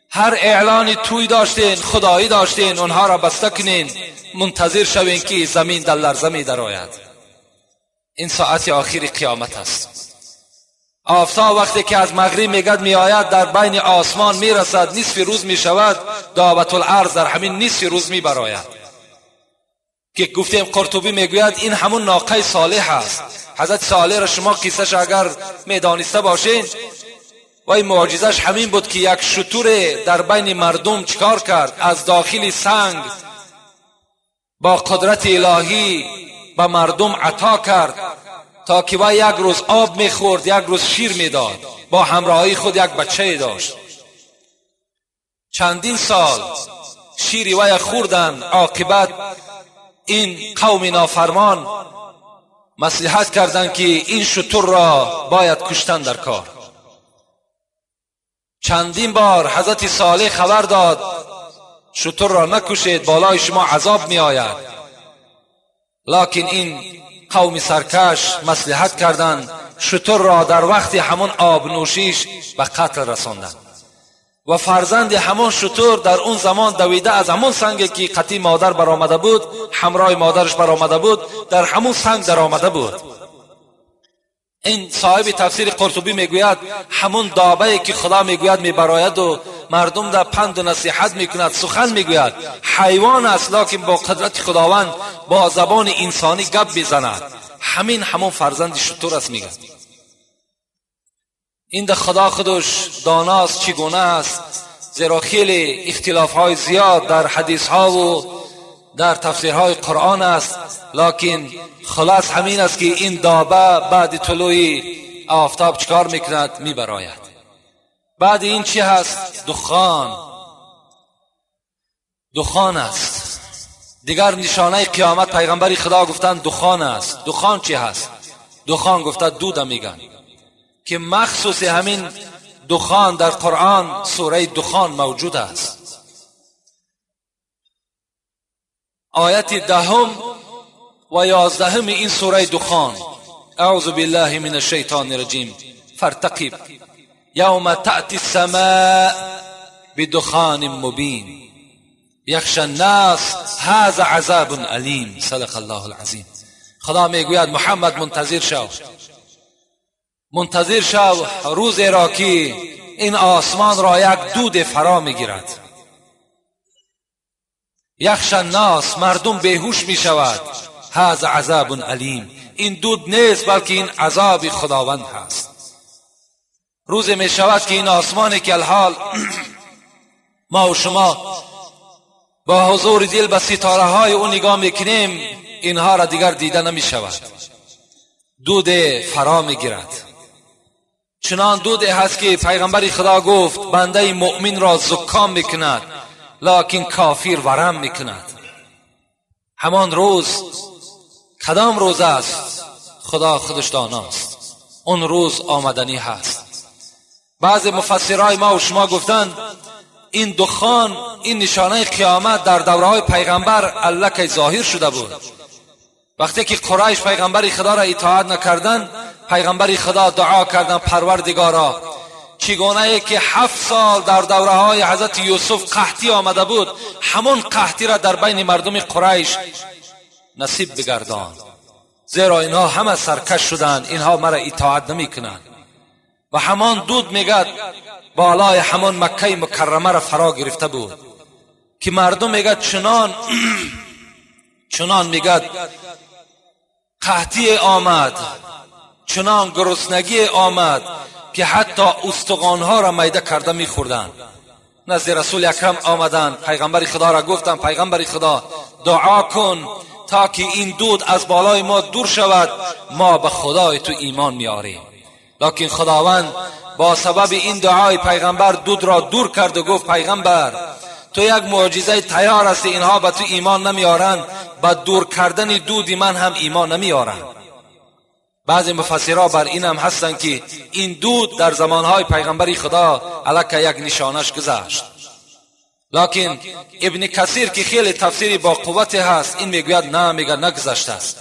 هر اعلانی توی داشتین خدایی داشتین اونها را بسته کنین، منتظر شوین که زمین در لرزه می درآید. این ساعت آخر قیامت است. آفتاب وقتی که از مغرب میگد میآید در بین آسمان میرسد، نصف روز میشود، دابة الارض در همین نصف روز میبراید که گفتیم قرطبی میگوید این همون ناقه صالح است. حضرت صالح را شما قصهش اگر میدانسته باشین، و این معجزش همین بود که یک شتر در بین مردم چکار کرد؟ از داخل سنگ با قدرت الهی به مردم عطا کرد تا که وی یک روز آب میخورد یک روز شیر میداد، با همراهی خود یک بچه داشت. چندین سال شیر وی خوردن. عاقبت این قوم نافرمان مصلحت کردند که این شتر را باید کشتن در کار. چندین بار حضرت صالح خبر داد شتر را نکشید، بالای شما عذاب می آید. لکن این قوم سرکش مصلحت کردند، شتر را در وقت همون آب نوشیش به قتل رساندند و فرزند همون شتر در اون زمان دویده از همون سنگی که قطی مادر برآمده بود، همراه مادرش برآمده بود، در همون سنگ در آمده بود. این صاحب تفسیر قرطبی میگوید همون دابه که خدا میگوید میبراید و مردم در پند و نصیحت میکند، سخن میگوید، حیوان است لکن با قدرت خداوند با زبان انسانی گپ میزند، همین همون فرزند شتر است. میگه این ده خدا خودش داناست چگونه است، زیرا خیلی اختلاف های زیاد در حدیث ها و در تفسیرهای قرآن است، لکن خلاص همین است که این دابه بعد طلوع آفتاب چکار میکند؟ میبراید. بعد این چی هست؟ دخان. دخان است. دیگر نشانه قیامت پیغمبر خدا گفتن دخان است. دخان چی هست؟ دخان گفته دود میگن که مخصوص همین دخان در قرآن سوره دخان موجود است. آیت 10 و 11 این سوره دخان، اعوذ بالله من الشیطان الرجیم، فارتقب یوم تأتی السماء بدخان مبین یخشى الناس هذا عذاب علیم. صدق الله العظیم. خدا میگوید محمد منتظر شو، منتظر شو روز را که این آسمان را یک دود فرا میگیرد. یخشى الناس، مردم بیهوش می شود. هذا عذاب علیم، این دود نیست بلکه این عذاب خداوند هست. روز می شود که این آسمانی که الحال ما و شما با حضور دل به ستاره های او نگاه میکنیم، اینها را دیگر دیده نمی شود. دود فرا می گیرد. چنان دود هست که پیغمبر خدا گفت بنده مؤمن را زکام میکند لکن کافر ورم میکند. همان روز کدام روز است؟ خدا خودش داناست. اون روز آمدنی هست. بعض مفسرای ما و شما گفتند این دخان، این نشانه قیامت در دوره‌های پیغمبر الکی ظاهر شده بود. وقتی که قریش پیغمبر خدا را اطاعت نکردند، پیغمبر خدا دعا کردند پروردگارا چگونه که 7 سال در دوره های حضرت یوسف قحطی آمده بود، همون قحطی را در بین مردم قریش نصیب بگردان، زیرا اینها همه سرکش شدند، اینها مرا اطاعت نمی کنند. و همان دود میگد بالای همان مکه مکرمه را فرا گرفته بود که مردم میگد چنان میگد قحطی آمد، چنان گرسنگی آمد که حتی استخوانها را میده کرده میخوردند. نزد رسول اکرم آمدند، پیغمبر خدا را گفتند پیغمبر خدا دعا کن تا که این دود از بالای ما دور شود، ما به خدای تو ایمان میاریم. لکن خداوند با سبب این دعای پیغمبر دود را دور کرد و گفت پیغمبر تو یک معجزه تیار هستی، اینها به تو ایمان نمیارند، به دور کردن دودی من هم ایمان نمیارند. بعضی مفسرها بر این هم هستند که این دود در زمانهای پیغمبری خدا علیه یک نشانش گذشت، لکن ابن کثیر که خیلی تفسیری با قوت هست این میگوید نه، میگه نگذشته است.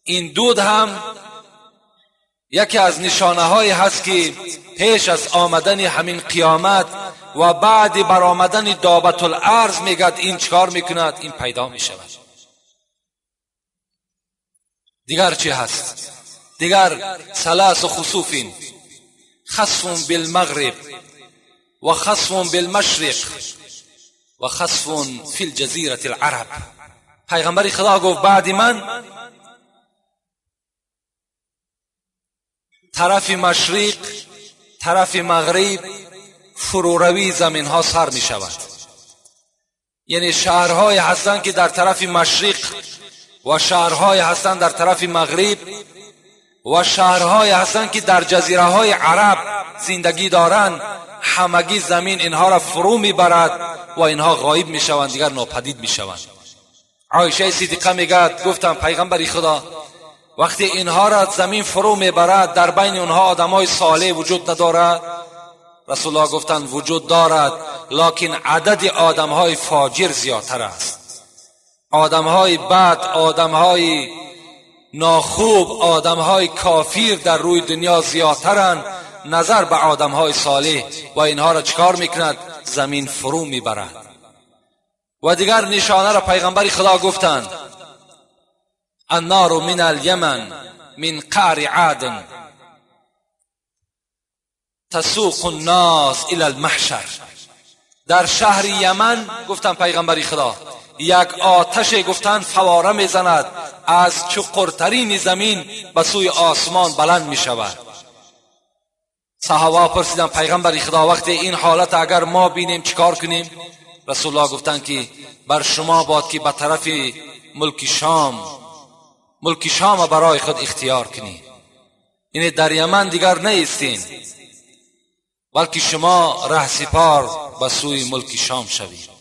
این دود هم یکی از نشانه های هست که پیش از آمدن همین قیامت و بعد برآمدن دابت الارض میگد این چکار میکند، این پیدا میشود. دیگر چی هست؟ دیگر ثلاث خسوف، خسف بالمغرب و خسف بالمشرق و خسف فی الجزیره العرب. پیغمبر خدا گفت بعد من طرف مشرق طرف مغرب فروروی زمین ها سر می شود. یعنی شهرهای هستند که در طرف مشرق و شهرهای هستند در طرف مغرب و شهرهای هستند که در جزیره های عرب زندگی دارند، همگی زمین اینها را فرو میبرد و اینها غایب میشوند، دیگر ناپدید میشوند. عایشه صدیقه میگد گفتم پیغمبر خدا وقتی اینها را زمین فرو میبرد در بین اونها آدمای صالح وجود ندارد؟ رسول الله گفتند وجود دارد، لکن عدد آدمهای فاجر زیادتر است. آدمهای بد، آدمهای ناخوب، آدمهای کافر در روی دنیا زیادترند نظر به آدمهای صالح و اینها را چکار میکند؟ زمین فرو میبرد. و دیگر نشانه را پیغمبر خدا گفتند النار من الیمن من قعر عاد تسوق الناس الى المحشر. در شهر یمن گفتن پیغمبر خدا یک آتش گفتن فواره میزند، از چقرترین زمین به سوی آسمان بلند میشود. صحابه پرسیدن پیغمبر خدا وقتی این حالت اگر ما بینیم چیکار کنیم؟ رسول الله گفتن که بر شما باد که به طرف ملک شام برای خود اختیار کنید. یعنی در یمن دیگر نیستین، بلکه شما ره سپار به سوی ملک شام شوید.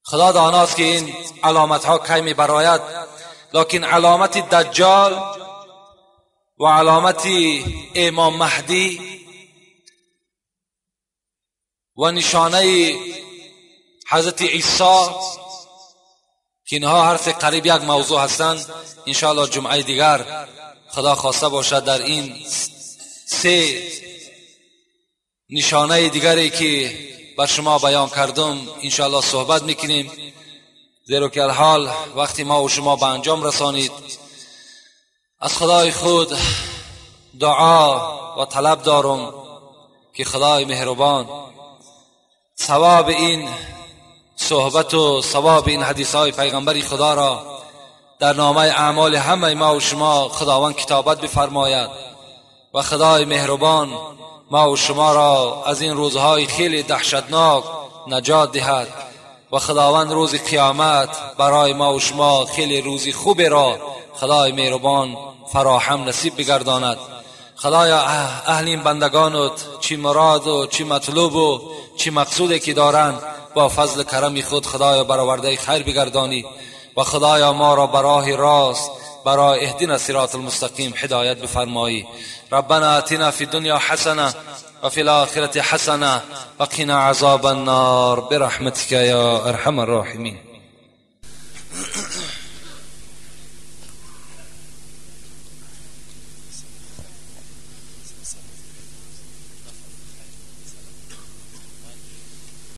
خدا داناست که این علامت ها کی می براید، لکن علامت دجال و علامت امام مهدی و نشانه حضرت عیسی که اینها هر سه قریب یک موضوع هستند، انشاءالله جمعه دیگر خدا خواسته باشد در این سه نشانه دیگری که بر شما بیان کردم انشاءالله صحبت میکنیم، زیرا که الحال وقتی ما و شما به انجام رسانید. از خدای خود دعا و طلب دارم که خدای مهربان ثواب این صحبت و ثواب این حدیث های پیغمبری خدا را در نامه اعمال همه ما و شما خداوند کتابت بفرماید و خدای مهربان ما و شما را از این روزهای خیلی دهشتناک نجات دهد و خداوند روز قیامت برای ما و شما خیلی روزی خوبی را خدای مهربان فراهم نصیب بگرداند. خدایا اهل این بندگانت چی مراد و چی مطلوب و چی مقصودی که دارند با فضل کرم خود خدایا برآورده خیر بگردانی و خدایا ما را براه راست برای اهدنا صراط المستقیم هدایت بفرمایی. ربنا آتنا فی الدنیا حسنه و فی الآخرة حسنه وقنا عذاب النار برحمتك یا ارحم الراحمین.